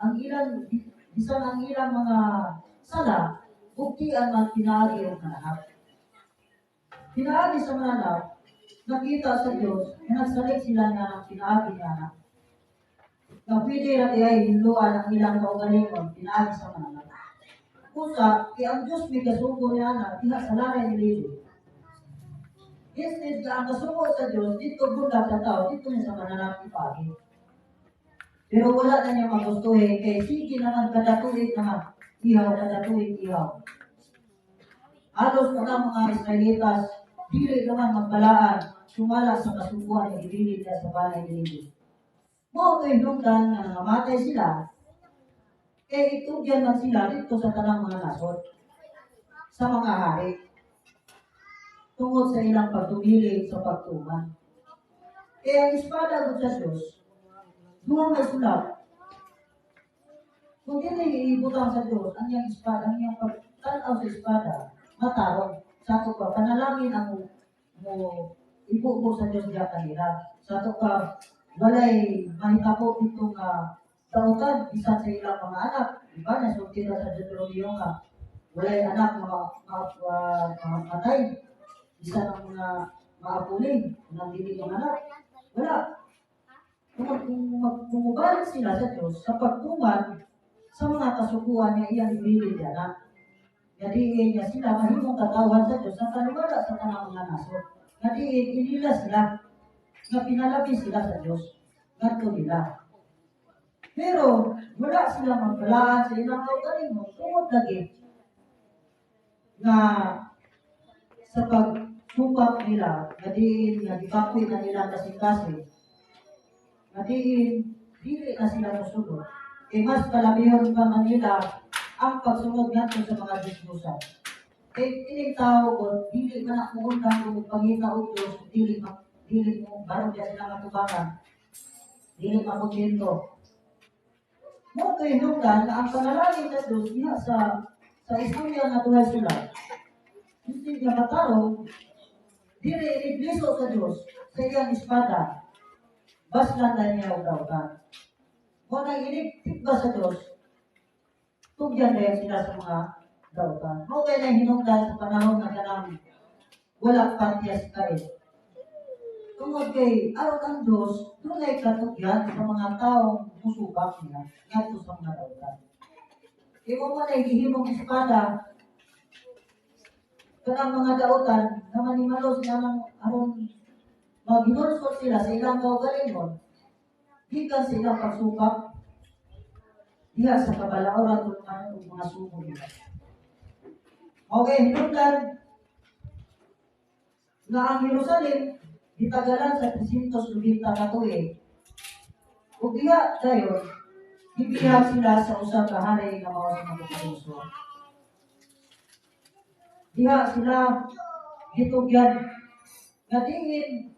[SPEAKER 2] ang ilang bisan ang ilang mga sala, buktian man pinaagi og mananap. Pinaagi sa mananap, nakita sa Dios nga nagsalig sila nga ng pinaagi ni ana. Nga pwede ra diay hinluan ang ilang kaugalingon pinaagi sa mananap. Usa, kay ang Dios may kasugo ni ana diha sa laray ni Levi. Instead nga ang kasuko sa Diyos, dito bulag sa tao, dito niya sa mananap ipagi. Pero wala na niya magustuhin, kay sige naman kada tuig naman, ihaw, kada tuig ihaw. Alos pa mga Israelitas, dili naman magbalaan, sumala sa kasuguan na gibilin niya sa balay ni Diyos. Mao to'y hinungdan nga nangamatay sila, kay itugyan man sila dito sa tanang mga nasod, sa mga hari, tungod sa ilang pagtumilig sa pagtuman. Kaya ang espada gud sa Diyos, duha may sulap. Kung dili ibutang sa Diyos, ang iyang espada, ang iyang pagtanaw sa espada, matarong. Sa ato pa, panalangin ang mo ibubo sa Diyos diya kanila. Sa ato pa, walay mahitabo dito nga dautan bisan sa ilang mga anak. Diba? Nasulti na sa Deuteronomio nga walay anak mga matay. Bisan ang mga maapuling ng dili mga anak. Wala. Kung mubalik sila sa Diyos sa pagtuman sa mga kasuguan niya iyang ibili niya na nga diin niya sila mahimong katawhan sa Diyos sa taliwala sa tanang mga nasod. Nga diin inila sila nga pinalabi sila sa Diyos ngadto nila. Pero wala sila magbalaan sa ilang kaugalingon tungod lagi nga sa pagsupak nila nga diin nga gibakoy na nila kasing-kasing nga diin dili na sila mosunod kay mas palabihon pa man nila ang pagsunod ngadto sa mga Diyos-Diyosan. Kay kining tao ko, dili man ako undang kung pangita og Diyos, dili mo barong diya sila matubangan. Dili makontento. Mao to'y hinungdan nga ang panalangin sa Diyos diha sa istorya nga tuhay sila. Instead nga matarong, dili inibliso sa Diyos sa iyang espada. Baslan na niya og dautan. Mao nang inig ba sa Diyos, tugyan din sila sa mga dautan. Mao kay na hinungdan sa panahon nga kanang wala patyas kain. Tungod kay aron ang Diyos, dunay katugyan sa mga taong musubak niya ngadto sa mga dautan. Imo man ay gihimong espada kanang mga dautan na manimalo sila ng aron maghinulsol sila sa ilang kaugalingon gikan sa ilang pagsukap diha sa kabalaoran ug mga sugo nila. Okay, hinungdan nga ang Jerusalem gitagalan sa 390 ka tuig. Ug diha dayon gibihag sila sa usa ka hari nga mao si Nabucodonosor. Diha sila gitugyan nga diin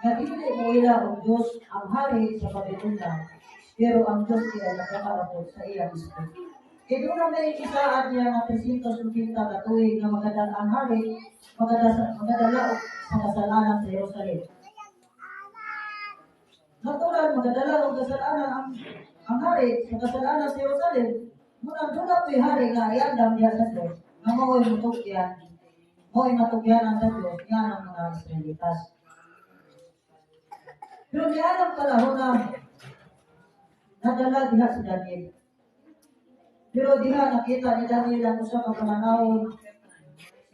[SPEAKER 2] nga dili moila og Dios ang hari sa Babylonia, pero ang Dios iya nagkakaabot sa iyang espiritu. Kay doon na may isaad niya nga 390 ka tuig nga magadala ang hari, magadala og sa kasalanan sa Jerusalem. Natural, magadala og kasalanan ang hari sa kasalanan sa Jerusalem. Muna doon na po'y hari nga iandam diha sa Diyos, nga mao'y mutugyan, mao'y matugyanan sa Diyos nga ng mga Israelitas. Pero niya ang panahon na nadala diha si Daniel. Pero diha nakita ni Daniel ang usa ka pananawon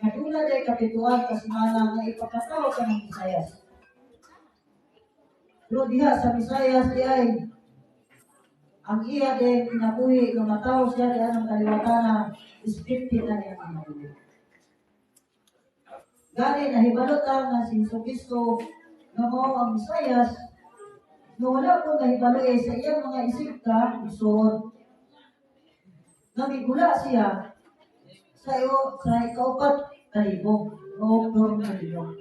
[SPEAKER 2] nga duna day kapituan ka semana nga ipakatawag ka ng Mesayas. Pero diha sa Mesayas di ay ang iya din kinabuhi nga matawo siya diha ng kaliwatana is 50 na niya kinabuhi. Gani nahibalo ta nga si Hesus Kristo nga mao ang Mesayas nga wala po nahibalo eh sa iyang mga isip ka isuod. Namigula siya sa iyo sa ikaupat kalibo o 4 kalibo.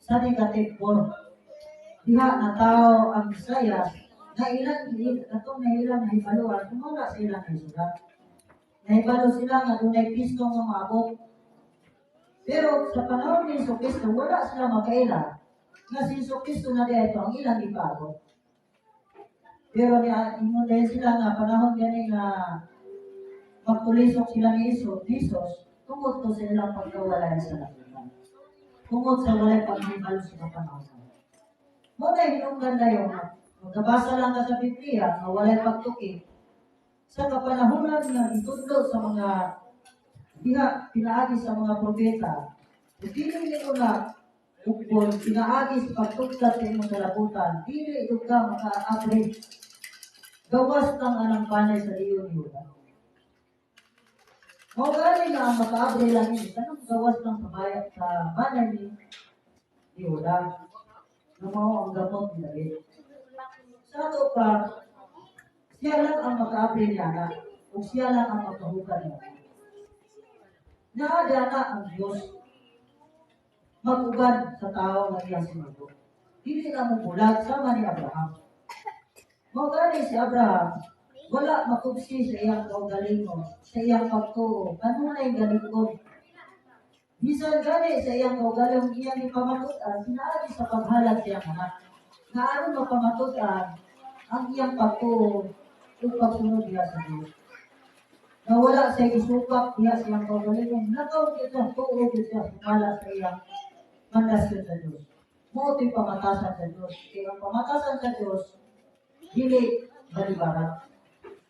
[SPEAKER 2] Sa negative 4. Diha na tao ang Mesayas na ilang katong nahilang nahibaluan kung wala sila nahisulat. Nahibalo sila nga dunay Kristo nga maabot. Pero sa panahon ni Hesus Kristo, wala sila makaila nga si Hesus Kristo na diha ito ang ilang ipaabot. Pero niya ingon din sila nga panahon gani nga magtulisok sila ni Jesus tungod to sa ilang pagkawalay sa lakitan. Tungod sa walay paghibalo sa kapanahon. Mao na hinungdan dayon nga magkabasa lang ka sa Biblia nga walay pagtuki sa kapanahunan nga gitudlo sa mga diha pinaagi sa mga propeta. Kung dili nimo na hukbon, pinaagi sa pagtugtad sa imong kalabutan, dili jud ka makaabri. Gawas kang anang banay sa leon ni Juda. Mao gani nga ang makaabri lang ini, kanang gawas lang sa bayan sa banay ni Juda. Nga mao ang gamot ni David. Sa ato pa, siya lang ang makaabri niya na, ug siya lang ang makahukan niya. Naa na ang Diyos mag-uban sa tao nga iyang sinugo. Dili na mo bulag sama ni Abraham. Mao gani si Abraham, wala makubsi sa iyang kaugalingon, sa iyang pagtuo, kanunay galikon. Bisan gani sa iyang kaugalingon iyang ipamatud-an, pinaagi sa paghalad sa iyang anak. Nga aron mapamatud-an ang iyang pagtuo ug pagsunod diha sa Dios. Nga wala siya isupak diha sa iyang kaugalingon, lakaw gyud siya, tuo gyud siya, sumala sa iyang mandasyon sa Dios. Mao to'y pamatasan sa Dios. Kaya ang pamatasan sa Dios, dili balibaran.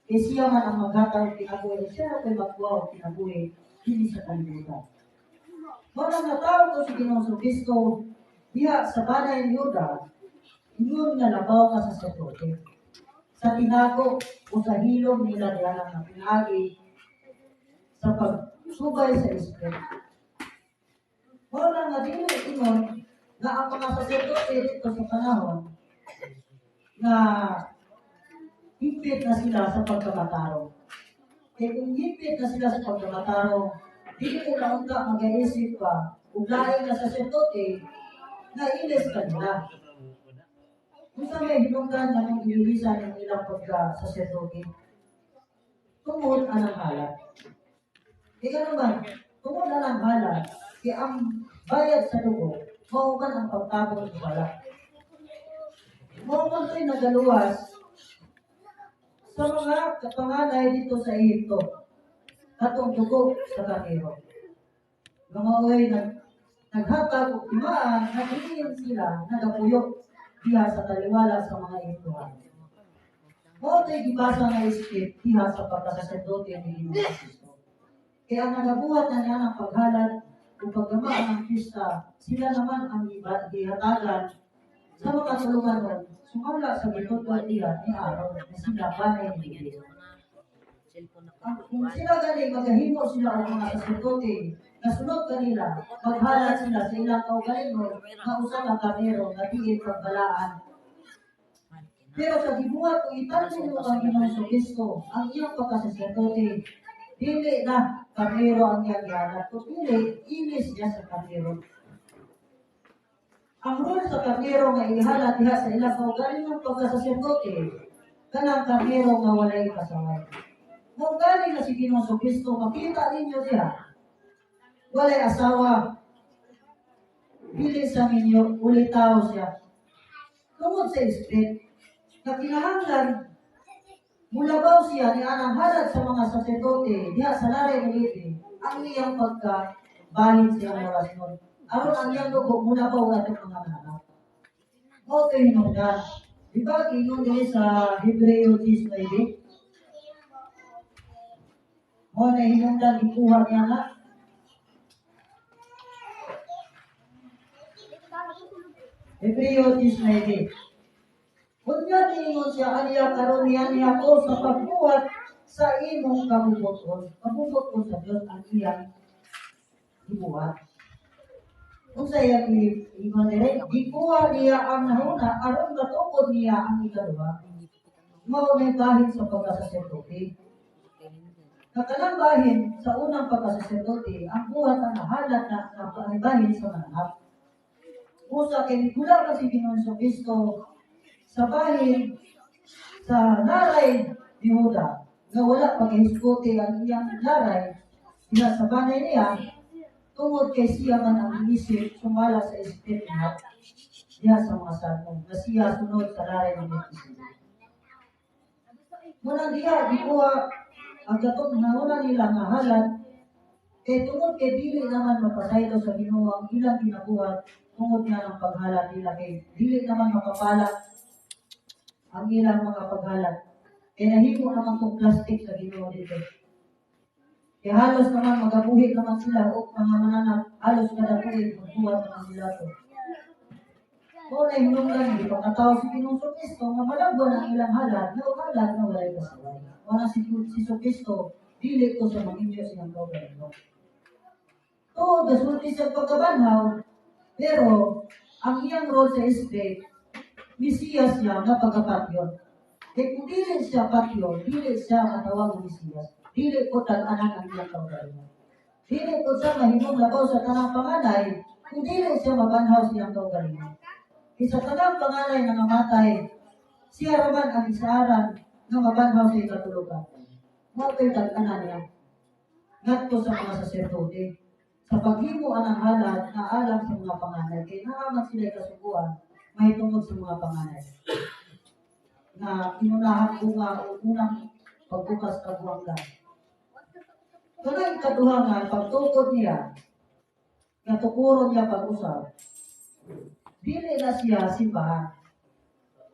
[SPEAKER 2] Kaya siya man ang maghatag og kinabuhi, siya na magkuha og kinabuhi dinhi sa kalibutan. Mao nang natawag ko si Ginoong Kristo diha sa banay ni Juda, ingon nga labaw nga saserdote. Sa tinago o sa hilom nila diha nga pinaagi sa pagsubay sa Espiritu. Mao lang nga dili ingon nga ang mga saserdote dito sa panahon nga higpit na sila sa pagkamatarong. Kaya kung higpit na sila sa pagkamatarong, dili ko na unta mag-iisip pa kung lain nga saserdote na ilis kanila. Kung sa may hinungdan na nung ililisan ang ilang pagka-saserdote, tungod anang halad. Kaya naman, tungod anang halad, kaya ang bayad sa dugo, mao man ang pagtabon sa bala. Mao man to'y nagaluwas sa mga kapanganay dito sa Ehipto, katong dugo sa karnero. Mga oy, naghatag og timaan, naghiin sila, nagapuyo diha sa taliwala sa mga Ehiptohan. Mao to'y gibasa nga script diha sa pagkasaserdote ni Ginoong Kristo. Kaya ang nagabuhat na niya ng paghalad o paggamaan ng pista, sila naman ang gihatagan sa mga tulumanon, sumala sa gitudlo diha ni Aaron na sila banay ni Levi. Kung sila gani magahimo sila og mga saserdote na sunod kanila, maghalad sila sa ilang kaugalingon nga usa ka karnero nga diin pagbalaan. Pero sa gibuhat kung itanong mo kang Ginoong Kristo, ang iyang pagkasaserdote, dili na karnero ang iyang gihalad, kundi ilis niya sa karnero. Ang role sa karnero nga ihalad diha sa ilang kaugalingong pagkasaserdote, kanang karnero nga walay pasaway. Mao gani na si Ginoong Kristo, makita ninyo diha, walay asawa, dili sa minyo, ulitaw siya. Tungod sa Espiritu, na kinahanglan, mulabaw siya ni anang halad sa mga saserdote diha sa laray ni Levi, ang iyang pagka bahin siya lawas nun. Aron ang iyang dugo mulabaw atong mga mananap. Mao to'y hinungdan. Di ba ingon diri sa Hebreo 10:9? Mao na hinungdan ikuha niya nga. Hebreo 10:9. Unya niingon siya aniya karon niya niya ko sa pagbuhat sa imong kabubut-on. Kabubut-on sa Dios ang iyang gibuhat. Unsa iyang ingon dire, gikuha niya ang nahuna aron matukod niya ang ikaduha. Mao nay bahin sa pagkasaserdote. Kakanang bahin sa unang pagkasaserdote, ang buhat ang nahalat na na bahin sa mananap. Usa kay migula man si Ginoong Kristo sa bahin sa laray ni Juda nga wala paghisguti ang iyang laray diha sa banay niya tungod kay siya man ang iisip sumala sa espiritu niya diha sa mga salmo nga siya sunod sa laray ni Melchizedek. Munang diha gikuha ang katong nauna nila nga halad kay tungod kay dili naman mapasaylo sa Ginoo ang ilang ginabuhat tungod nga ng paghalad nila kay dili naman makapala ang ilang mga paghalad. Kaya nahimo naman tong plastic sa Ginoo dito. Kaya halos naman magabuhi naman sila o mga mananak, halos kada tuig magbuhat naman sila to. Mao na hinungdan gipakatawo si Ginoong Kristo nga malagwan ang ilang halad nga halad nga walay kasaway. Mao na si Kristo dili to sa manginyo sa iyang kaugalingon. Tuod gasulti siya pagkabanhaw, pero ang iyang role sa script, Mesiyas siya nga pagkapatyon. Kay kung dili siya patyon, dili siya matawag nga Mesiyas. Dili ko tag-anan ang iyang kaugalingon. Dili ko siya mahimong labaw sa tanang panganay, kung dili siya mabanhaw sa iyang kaugalingon. Kay sa tanang panganay nga namatay, siya raman ang isaaran nga mabanhaw sa ikatulo ka. Mao kay tag-anan niya ngadto sa mga saserdote sa paghimo anang halad nga alang sa mga panganay, kay naa man sila kasuguan mahitungod sa mga panganay na inunahang bunga o unang pagbukas kabuanggan. Kanang ikaduha nga pagtukod niya nga tukuron niya pag-usab, dili na siya simbahan.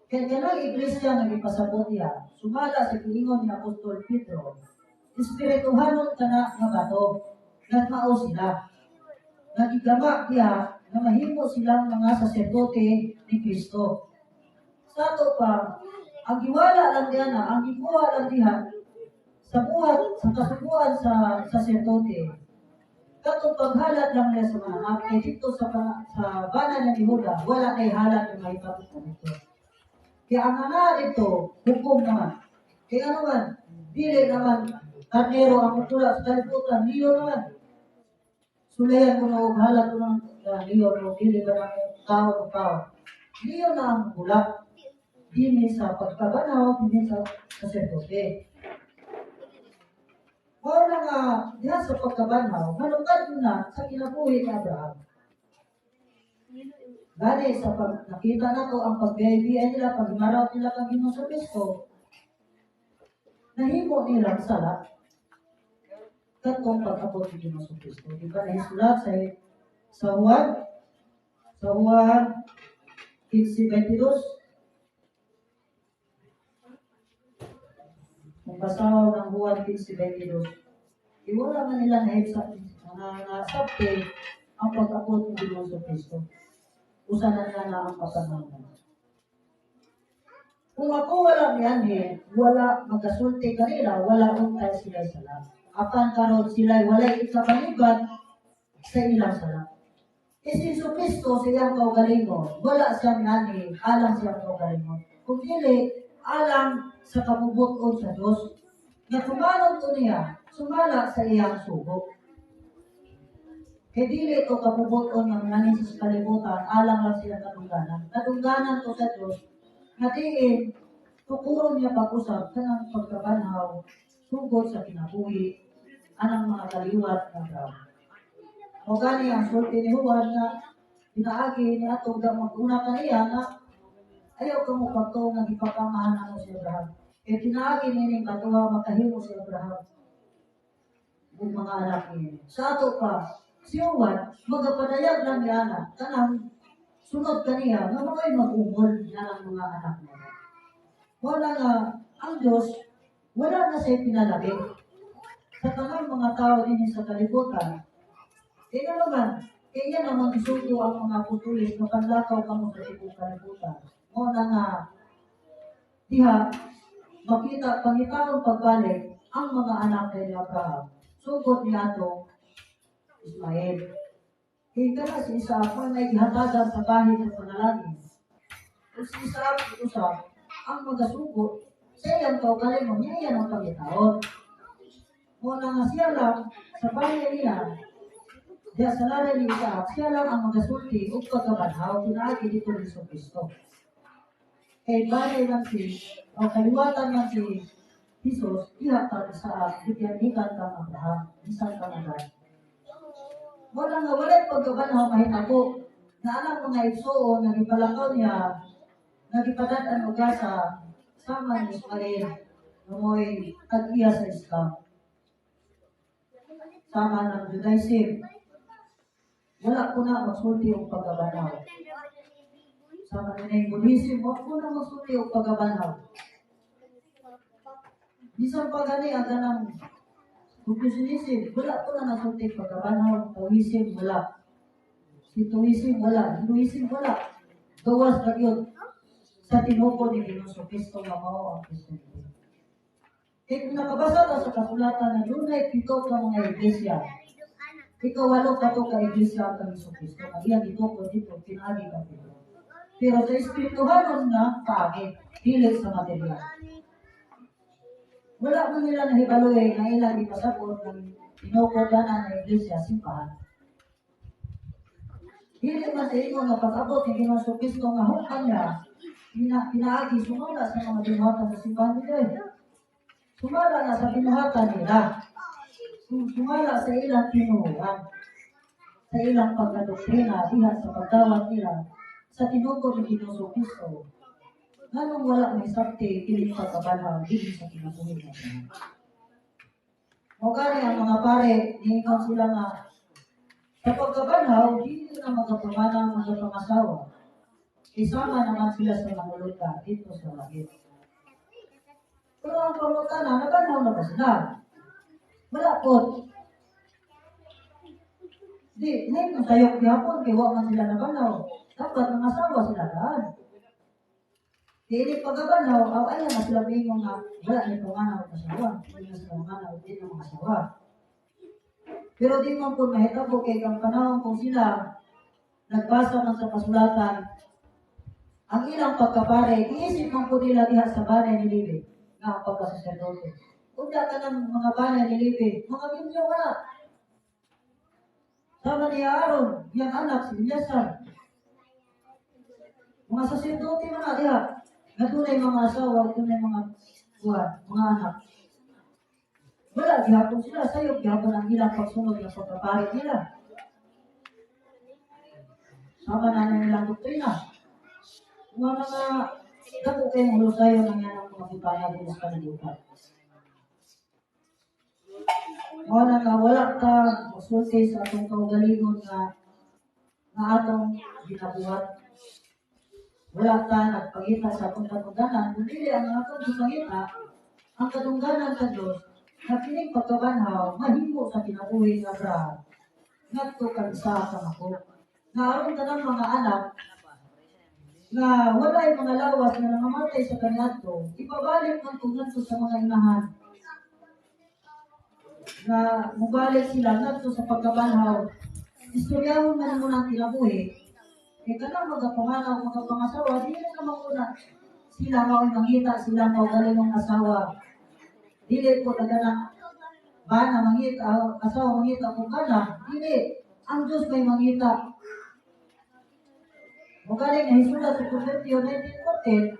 [SPEAKER 2] Kay kanang iglesia nga gipasabot niya, sumala sa giingon ni Apostol Pedro, espirituhanon kana nga bato, nagmao sila. Nagigama niya nga mahimo silang mga saserdote ni Kristo. Sa ato pa, ang giwala lang diha na, ang gikuha lang diha, sa buhat, sa kasuguan sa saserdote, katong paghalat lang niya sa mga anak, kay dito sa bana ng Yehuda, wala kay halat yung mahitabo dito. Kaya ang nga dito, hukom naman. Kaya ano man, dili naman, karnero ang mutula sa kalibutan, leon naman. Sulayan ko na og halat ko ng leon o dili ba ng tao o tao. Leon na ang mula. Dini sa pagkabanaw, dini sa saserdote. Mao na nga, diha sa pagkabanhaw, malukad na sa kinabuhi ni Abraham. Gani sa pag nakita na to ang pagbiyaybiyay nila, pagmarawt nila kang Ginoong sa Kristo, nahimo nilang sala katong pag-abot ni Ginoong sa Kristo. Di ba nahisulat sa Juan 15:22? Kung basaw ng Juan 15:22, iwala man nila nahibsa na nasabte ang pag-abot ni Ginoong sa Kristo. Usa na niya na ang kapanahon. Kung ako wala mianhi, wala magasulti kanila, wala untay sila sala. Apan karon sila walay ikabaliban sa ilang sala. E si Jesu Kristo sa iyang kaugalingon, wala siya mianhi alang sa iyang kaugalingon. Kung dili, alang sa kabubuton sa Diyos. Nga tumanon to niya, sumala sa iyang sugo. Kay dili ito kabubuton nga mianhi sa kalibutan, alang lang sila kadungganan. Kadungganan to sa Diyos, nga diin, tukuron niya pag-usab kanang pagkabanhaw, sugod sa kinabuhi, anang mga kaliwat nga Abraham. O gani ang sulti ni Juan nga pinaagi ni atong mag-una kaniya nga ayaw ka mo pagtuo nga gipakamahan namo si Abraham. Kay pinaagi nining katuwa makahimo si Abraham ug mga anak niya. Sa ato pa, si Juan magapadayag lang niya ana kanang sunod kaniya nga mao'y mag-ungol niya ang mga anak niya. Wala nga ang Diyos wala na siya pinalabi sa tanang mga tao dinhi sa kalibutan. Kaya naman, kaya naman isugo ang mga apostoles nga panlakaw kamo sa tibuok kalibutan. Mao na nga diha makita pangitaon pagbalik ang mga anak ni Abraham. Sugod ni atong Ismael. Kay kana si Isaac man ay gihatagan sa bahin ng panalangin. Kung si Isaac usab ang magasugo sa iyang kaugalingon, niya iyan ang pangitaon. Mao na nga siya lang sa bahay niya, diya sa laray ni Isaac, siya lang ang magasulti ug pagkabanhaw pinaagi dito ni Jesu Kristo. Kay balay lang si, o kaliwatan lang si Jesus, diha kang Isaac, gikan gikan kang Abraham, bisan kang Abraham. Wala nga walay pagkabanhaw mahitabo na alang mga igsuon nga gipalakaw niya, nga gipadad-an og gasa sama ni Ismael nga mo'y tag-iya sa Islam. Sama ng Judaism, wala ko na magsulti og pagkabanhaw. Sama nila yung Buddhism, wala ko na magsulti og pagkabanhaw. Bisan pa gani ang ganang Confucianism, wala po na nasulti pagkabanhaw. Taoism, wala. Hinduism, wala. Hinduism, wala. Gawas na yun sa tinukod ni Ginoong Kristo nga mao ang Christianity. Kaya kung nakabasa ka sa kasulatan na dunay pito ka mga iglesia, ikawalo ka to ka iglesia ang kang Kristo, nga iyang gitukod dito, pinaagi kang Pedro. Pero sa espirituhanon na paagi, dili sa material. Wala man nila nahibaloy na ilang ipasabot ng tinukod na ng iglesia, simbahan. Dili man sa ingon nga pag-abot ni Ginoong Kristo nga hukman niya, pinaagi sumala sa mga binuhatan sa simbahan nila eh. Sumala na sa binuhatan nila. Sumala sa ilang tinuran. Sa ilang pagkadoktrina, diha sa pagdawat nila sa tinukod ni Ginoong Kristo. Nganong wala may sakti, kining pagkabanhaw, dili sa kinabuhi natin. Mao gani ang mga pare, niingon sila nga sa pagkabanhaw, dili na magapamana ang magapangasawa. Isama naman sila sa manuluta dito sa langit. Pero ang pangutana, nabanhaw na ba sila? Wala po. Di, ngayon sayok gihapon, kay wa man sila nabanhaw. Dapat mga asawa sila daan. Dili pagkabanhaw, aw ayaw na sila mingon nga wala ni panganaw og asawa. Hindi na sila manganaw, di na mga asawa. Pero di man po mahitabo kay kang panahon kung sila nagbasa man sa kasulatan, ang ilang pagkapare, iisip man po nila diha sa banay ni Levi nga ang pagkasaserdote. Kung ka ng mga banay ni Levi, mga minyo wala. Sama ni Aaron, iyang anak, si Eleazar. Mga saserdote mga diha, nga dunay mga asawa, dunay mga kuwan, mga anak. Wala, gihapon sila, sayop, gihapon ang ilang pagsunod ng pagkapare nila. Sama na ng ilang doktrina. Mga mga dako kayong hulusayon ng yan ang mga butana din sa kalibutan. Mao na nga wala ta mosulti sa atong kaugalingon nga nga atong ginabuhat. Wala ta nagpangita sa atong kadungganan, kundi ang atong gipangita ang kadungganan sa Dios na kining pagkabanhaw mahimo sa kinabuhi ni Abraham ngadto kang Isaac ang ako. Nga aron tanang mga anak nga walay mga lawas nga nangamatay sa kaniadto, ipabalik man to ngadto sa mga inahan nga mubalik sila ngadto sa pagkabanhaw. Istoryahon man mo ang kinabuhi, kay kanang magapanganaw, magapangasawa, dili na naman una sila mao'y mangita silang kaugalingong asawa. Dili po na bana mangita, asawa mangita kung bana, dili. Ang Diyos may mangita. Mao gani nga hisulat sa Proverbio 19:14,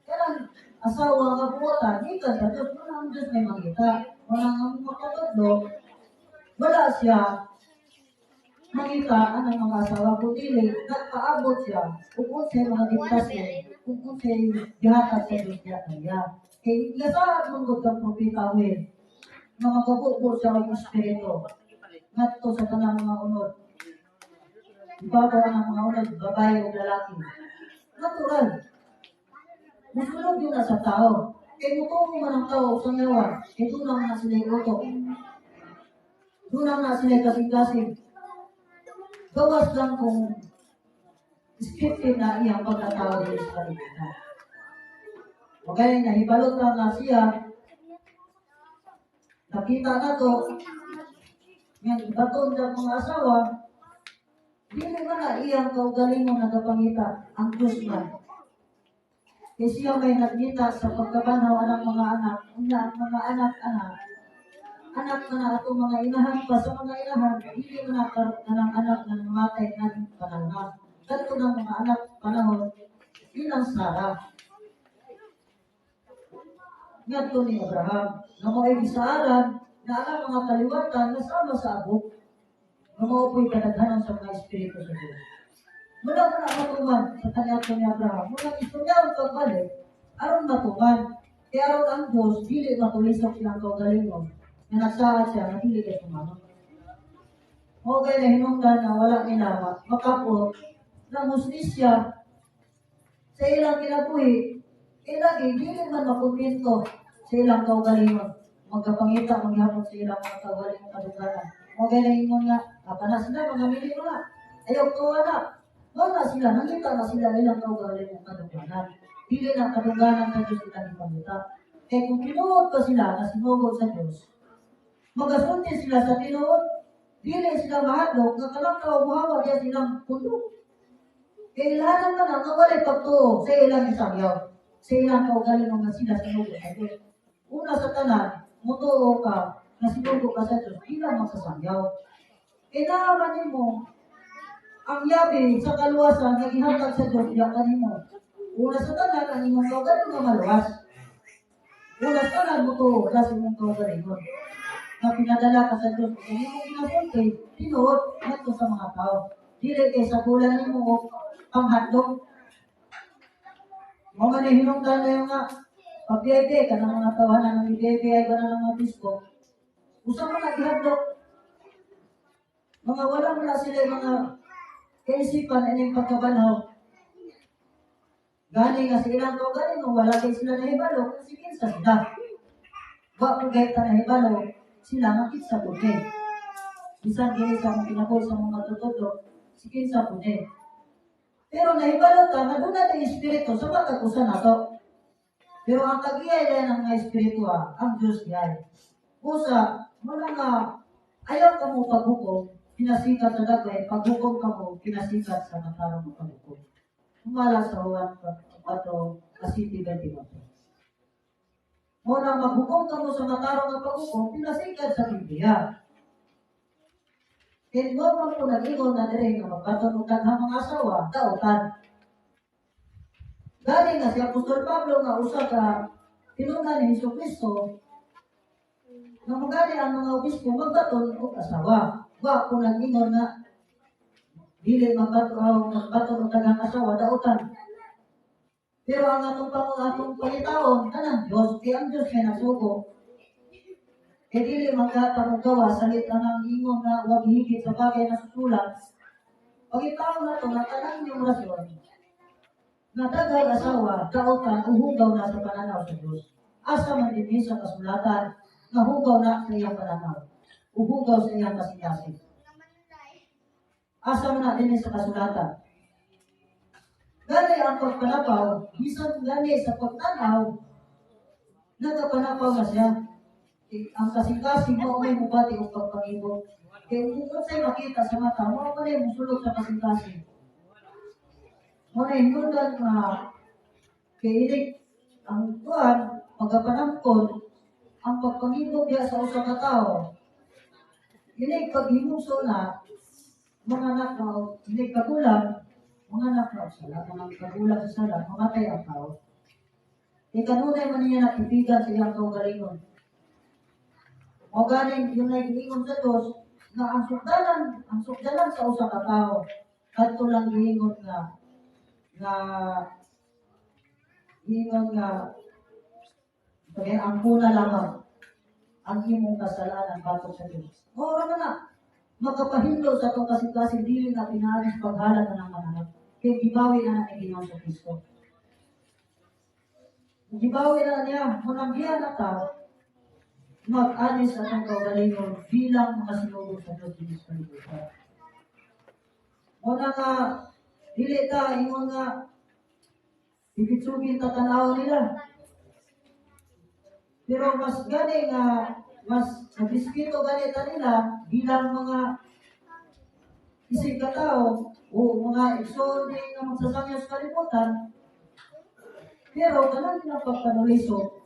[SPEAKER 2] kanang asawa nga buotan, gikan sa Diyos, wala ang Diyos may mangita. Wala ang makatudlo, wala siya mangita anang mga asawa, kundi nagpaabot siya kung unsay mga diktasyon, kung unsay gihatag sa Diyos niya kanya. Kay gasaad man gud kang propeta Will, nga magabubo siya og espiritu ngadto sa tanang mga unod. Ibabaw ang mga unod, babae o lalaki. Natural. Musulod yun na sa tao. Kay mutuo man ang tao sa ngawan, kay doon na sila utok. Doon na sila kasing-kasing. Gawas lang kung scripted na iyang pagkatao dito sa kalibutan. Okay, nahibalot lang na siya. Nakita na to, nga ibaton ng mga asawa, dili man na iyang kaugalingon nagapangita ang Diyos man. Kay siya may nagngita sa pagkabanhaw anang mga anak, unya ang mga anak-anak, anak na na atong mga inahan pa sa mga inahan, dili man na kanang anak na namatay na panahon. Kadto ng mga anak panahon, ilang Sara. Ngadto ni Abraham, nga mao'y gisaaran na ang mga kaliwatan nga sama sa abok, nga mao po'y kadaghanan sa mga espiritu sa Diyos. Wala mo na matuman sa kaniadto ni Abraham. Muna istorya ang pagbalik, aron matuman. Kaya aron ang Diyos, dili matulisok silang kaugalingon, nga nagsaad siya nga dili kay tumanon. Okay na hinungdan na wala nila makapot na musnisya sa ilang kinabuhi, eh lagi, dili man makontento sa ilang kaugalingon. Magkapangita mangyapon sa ilang mga kaugalingong kadungganan. Mo gani ingon nga, apa na sila mga mili na. Ayaw tuwa na. Wala sila, nangita na sila ilang kaugalingong kadungganan. Dili na kadungganan sa Diyos ilang ipangita. Kaya kung tinuod pa sila na sinugod sa Diyos, magasulti sila sa tinuod, dili sila mahadlok nga kanang tao muhawa diya silang pundo. Kailangan man ang walay pagtuo sa ilang isangyaw, sa ilang kaugalingon nga sila sinugod sa Diyos. Una sa tanan, mutuo ka na sinugo ka sa Diyos bilang magsasangyaw. Kailangan nimo ang yabi sa kaluwasan nga gihatag sa Diyos diya kanimo. Una sa tanan, ang imong kaugalingon nga maluwas. Una sa tanan, mutuo ka sa imong kaugalingon na pinadala ka sa Diyos. Kung imong ginasulti, tinuod ngadto sa mga tao. Dili kay sa bulan nimo o panghadlok. Mao man ni hinungdan na yung nga pag-BIB, kanang mga tawanan ng BIB ay ba na ng mga disko. Usa man na gihadlok. Mga wala mo na sila yung mga kaisipan ining pagkabanhaw. Gani nga sa ilang kaugalingon, wala kay sila nahibalo kung si kinsa sila. Wa ko gayta nahibalo sila nga kinsa pud ni. Bisan dili sa akong kinabuhi sa mga tutudlo, si kinsa pud ni. Pero nahibalo ta nga duna tay espiritu sa matag usa nato. Pero ang kagiyay dahil ng mga espiritu ah, ang Diyos giyay. Usa, wala nga ayaw ka mo paghukom, pinasikat sa dagway, paghukom ka mo, pinasikat sa matarong mo paghukom. Humala sa Juan 4, 24. Mo na maghukom ka mo sa matarong nga paghukom, pinasikat sa Biblia. Kaya mo man po nag-ingon na dire nga magbaton og daghang mga asawa, dautan. Gani nga si Apostol Pablo nga usa ka tinunan ni Hesus Kristo nga magani ang mga obispo magbaton og asawa. Wa ko nag-ingon nga dili magbaton magbaton og daghang asawa, dautan. Pero ang atong pang atong pangitaon kanang Dios, kay ang Dios kay nagsugo. Kay dili magkatamong salit lang ang ingon nga wag higit sa bagay na susulat. Pangitaon nato nga tanan yung rason nga daghang asawa, dautan o hugaw na sa pananaw sa Dios. Asa man dinhi sa kasulatan nga hugaw na sa iyang pananaw o hugaw sa iyang kasing-kasing. Asa man na dinhi sa kasulatan. Gani ang pagpanapaw, bisan gani sa pagtanaw, nagapanapaw na siya. Ang kasing-kasing mo may mubati og pagpangibot. Kaya kung unsay makita sa mata, mo man ay musulot sa kasing-kasing. Mo na hinungdan nga kay inig ang kuan magapanangkon ang pagpangibot diya sa usa ka tawo. Inig paghimugso na mga anak na inig kagulang, mga anak na og sala, mga kagulang sa sala, mamatay ang tao. Kay kanunay man niya nakibigan sa iyang kaugalingon. O ganing yun ay giingon sa Diyos nga ang sukdalan sa usa ka tawo kadto lang giingon nga nga giingon nga kaya ang kuna lamang ang imong kasalanan batok sa Diyos. Ora man na makapahinlo sa atong kasing-kasing dili na pinaagi sa paghalad na ng mananap. Kay gibawi na na ni Ginoo sa Kristo. Gibawi na niya, munang giya na ta, mag-alis atong kaugalingon bilang mga sinugo sa Diyos dinhi sa kalibutan. Muna nga, dili ta, ingon nga, ibitsugin ta tanaw nila. Pero mas gani nga, mas nagrespeto gani ta nila bilang mga isig ka tao o mga igsoon din nga magsasangyaw sa kalibutan. Pero kanang ilang pagpanuliso,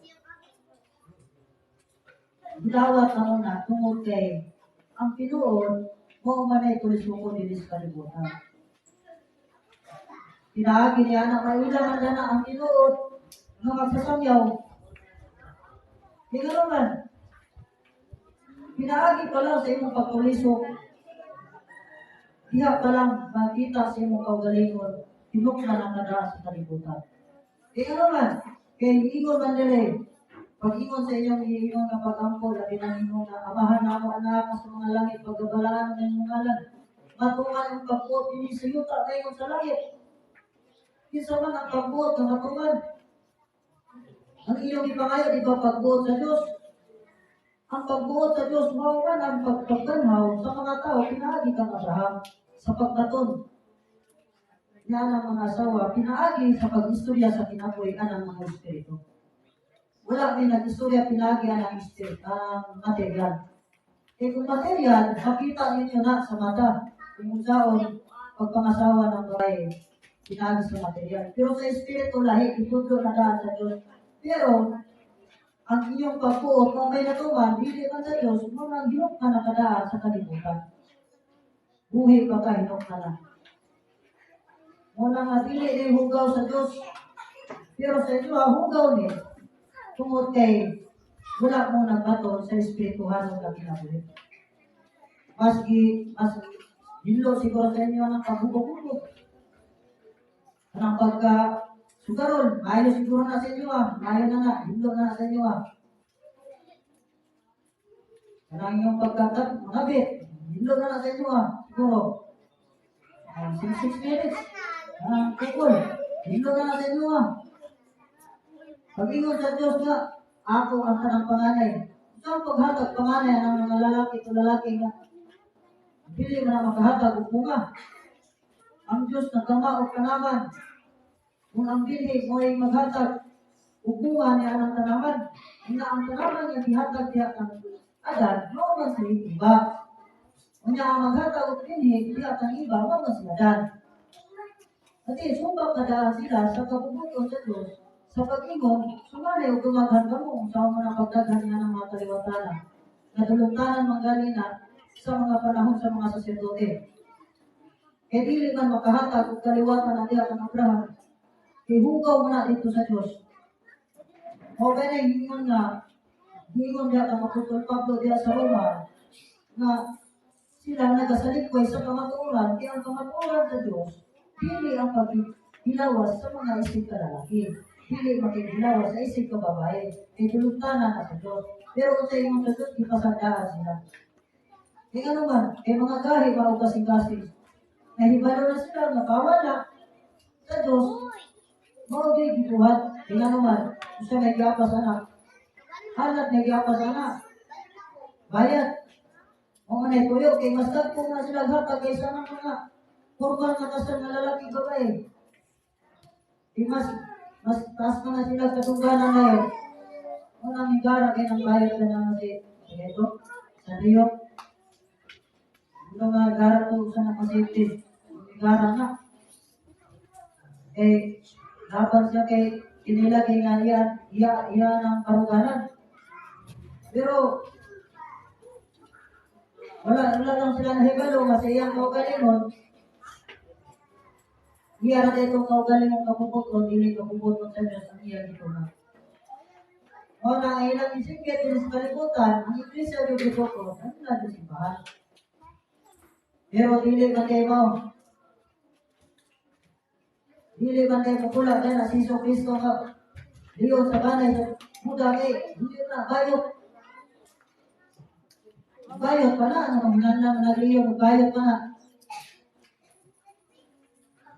[SPEAKER 2] gidawat na na tungod kay ang tinuod mao man ay tulisoko dinhi sa kalibutan. Pinaagi niya na maila man na ang tinuod nga magsasangyaw. Di nga man, pinaagi pa lang sa imong pagtulisok, diha pa lang makita sa imong kaugalingon, tinukman ang kada sa kalibutan. Di nga man, kay ingon man nila, pag-ingon sa inyong iingon nga pag-ampo, labi ng inyong nga Amahan namo anak sa mga langit, pagkabalaan ng inyong ngalan. Matuman ang pagbuot dinhi sa yuta, gayon sa langit. Kinsa man ang pagbuot nga matuman? Ang iyong ipangayo, di ba pagbuot sa Diyos? Ang pagbuot sa Diyos mao man ang pagpagtanhaw sa mga tao pinaagi kang Abraham sa pagbaton niya ng mga asawa, pinaagi sa pag-istorya sa kinabuhi anang mga espiritu. Wala may nag-istorya pinaagi ang espiritu, ang material. Eh kung material, makita ninyo na sa mata kung unsaon pagpangasawa ng babae pinaagi sa material. Pero sa espiritu, lahi, itudlo na daan sa Diyos. Pero ang inyong pagbuot mo may natuman, dili man sa Diyos, mo nang hinok ka na kadaan sa kalibutan. Buhi pa ka, hinok ka na. Mo na nga dili ni hugaw sa Diyos. Pero sa inyo, ang hugaw ni, tungod kay wala mo nagbaton sa espirituhanon nga kinabuhi. Maski, mas hinlo siguro sa inyo ang paghugo-hugo. Anang pagka sugarol, maayo siguro na sa inyo ah. Maayo na nga, hinlo na sa inyo ah. Anang inyong pagkakat, mangabit, hinlo na na sa inyo ah. Siguro. 6 minutes. Anang kukol, hinlo na na sa inyo ah. Pag-ingon sa Diyos nga, ako ang kanang panganay. Sa paghatag panganay ang mga lalaki to lalaki nga, dili man na makahatag og bunga. Ang Diyos nagkama og tanaman. Kung ang binhi mo'y maghatag og bunga niya ang tanaman, nga ang tanaman nga gihatag diha kang Adan, mao man si Eva. Unya ang maghatag og binhi diha kang Eva, mao man si Adan. Ati sumbak kadaan sila sa kabubuton sa Diyos sa pag-ingon, sumali og dumaghan kamo sa mga pagdaghan niya ng mga kaliwatanan. Nadulungtanan manggali na sa mga panahon sa mga saserdote. Kay dili man makahatag og kaliwatan na diha kang Abraham, kay hugaw mo na dito sa Diyos. Mao kay na ingon nga, ingon diha kang Apostol Pablo diha sa Roma, nga sila nagasalikway sa kamatuoran, kay ang kamatuoran sa Diyos, dili ang paghilawas sa mga isip kalalaki. Dili makighilawas sa isip kababae. Kay dulungtanan na sa Diyos. Pero kung sa ingon sa Diyos, ipasandaan sila. Kaya ano man, kay mga gahi ba o kasing-kasing, nahibalo na sila, nakawala sa Diyos, mao gyud gibuhat. Kaya ano man, usa may giapas anak, halat may giapas anak, bayad. Mao man ay tuyo, kay mas dagko na sila hatag kaysa ng mga formal nga kasal nga lalaki babae. Di mas mas taas pa na sila katungganan ngayon. Unang higara kay nang bayad ka na si ito, sa Rio. Ano nga gara to sa nakasafety. Higara na. Eh, laban siya kay inilagay nga iya, iya, iya ng karuganan. Pero, wala, wala lang sila nahibalo kasi iyang kaugalingon. Iya ra itong kaugalingong kabubuton, dili kabubuton sa Diyos ang iya gituna. Mao na ang ilang isinggit din sa kalibutan, ang iglesia yung gibuton, ang ilang simbahan. Pero dili man kay mo. Dili man kay mukula kay na si Jesu Kristo nga liyon sa banay sa muda kay hindi na bayot. Bayot pa na, ano manginahanglan nagliyon, bayot pa na.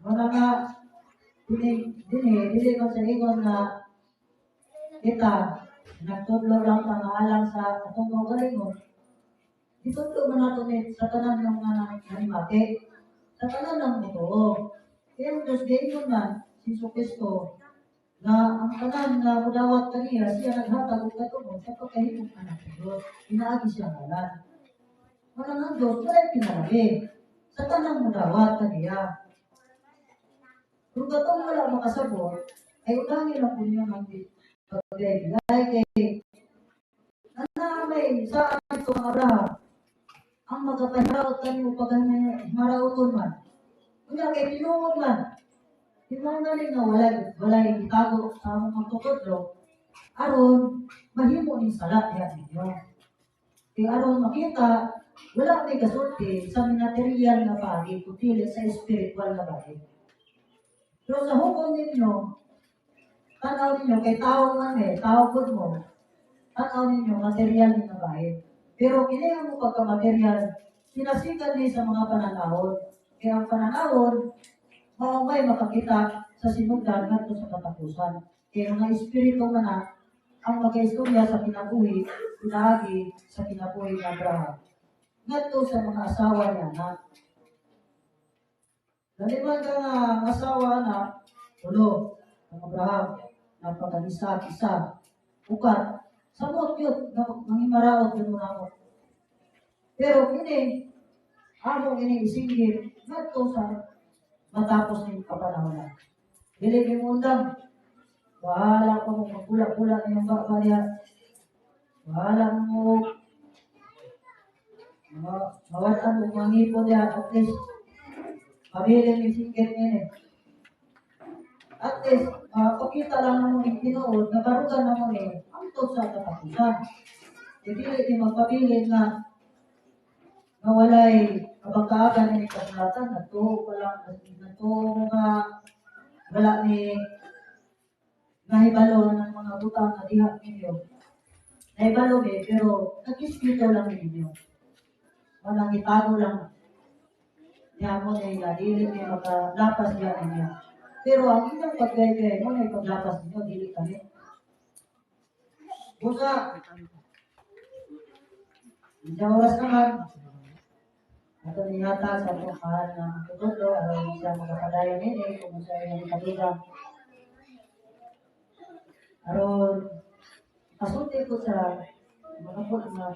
[SPEAKER 2] Wala nga dini dini dili man sa ingon nga kita nagtudlo lang pangalan sa atong kaugalingon. Itudlo man nato ni sa tanan ng mga nanimati, sa tanan ng totoo. Kaya ang Diyos gaingon man si Jesu Kristo na ang tanan nga mudawat kaniya, siya naghatag og katungod sa pagkahimong anak sa Diyos. Pinaagi siya ngalan. Wala ang Diyos, wala pinalaki. Sa tanang mudawat kaniya. Kung katong wala makasabot, ay unangin lang po niyo ng pagbilay kay na may sa itong Abraham ang magkapahiraot kanimo pagkamarauton man. Unya kay tinuod man. Tinangaling nga walay walay itago sa among pagtutudlo aron mahimo ning sala diha ninyo. Kay aron makita wala may kasulti sa material nga bagay kundi sa spiritual nga bagay. Pero sa hukom ninyo, tanaw ninyo, kay tao man eh, tao pud mo, tanaw ninyo, material nga bagay. Pero kini ang mo pagka-material, sinasikan ni sa mga pananahon. Kaya ang pananahon, mao may makakita sa sinugdan ngadto sa katapusan. Kaya mga espiritu man na, Ang magkaistorya sa kinabuhi pinaagi sa kinabuhi ni Abraham ngadto sa mga asawa niya na Daliman ka nga ang asawa na tulo ang Abraham na pagka isa ukat samot yun nga mangimaraot yun mo. Pero kini amo ini isinggit ngadto sa matapos ning kapanahon. Dili kay undang. Bahala ko mo magpula-pula niyong baba niya. Bahala mo mawad-an og mga ngipon niya, at least pabilin yung singgit niya. At least mapakita lang namo ning tinuod nga barugan namo ni hangtod sa katapusan. Dili ni magpabilin nga nga walay kabangkaagan ni kasulatan, nagtuo pa lang, nagtuo nga wala ni nahibalo ng mga butang nga diha ninyo. Nahibalo mi, pero nag-dispute lang ninyo. Walang itago lang. Niya mo na nga dili ni makalapas diha ninyo. Pero ang inyong paggaygay mo na ipaglapas ninyo, dili kami. Busa, hindi oras naman, ato nihata sa atong mahal na tutudlo, aron siya makapadayon nini, kung sa iyang kadugang. Aron, kasulti ko sa mga po nga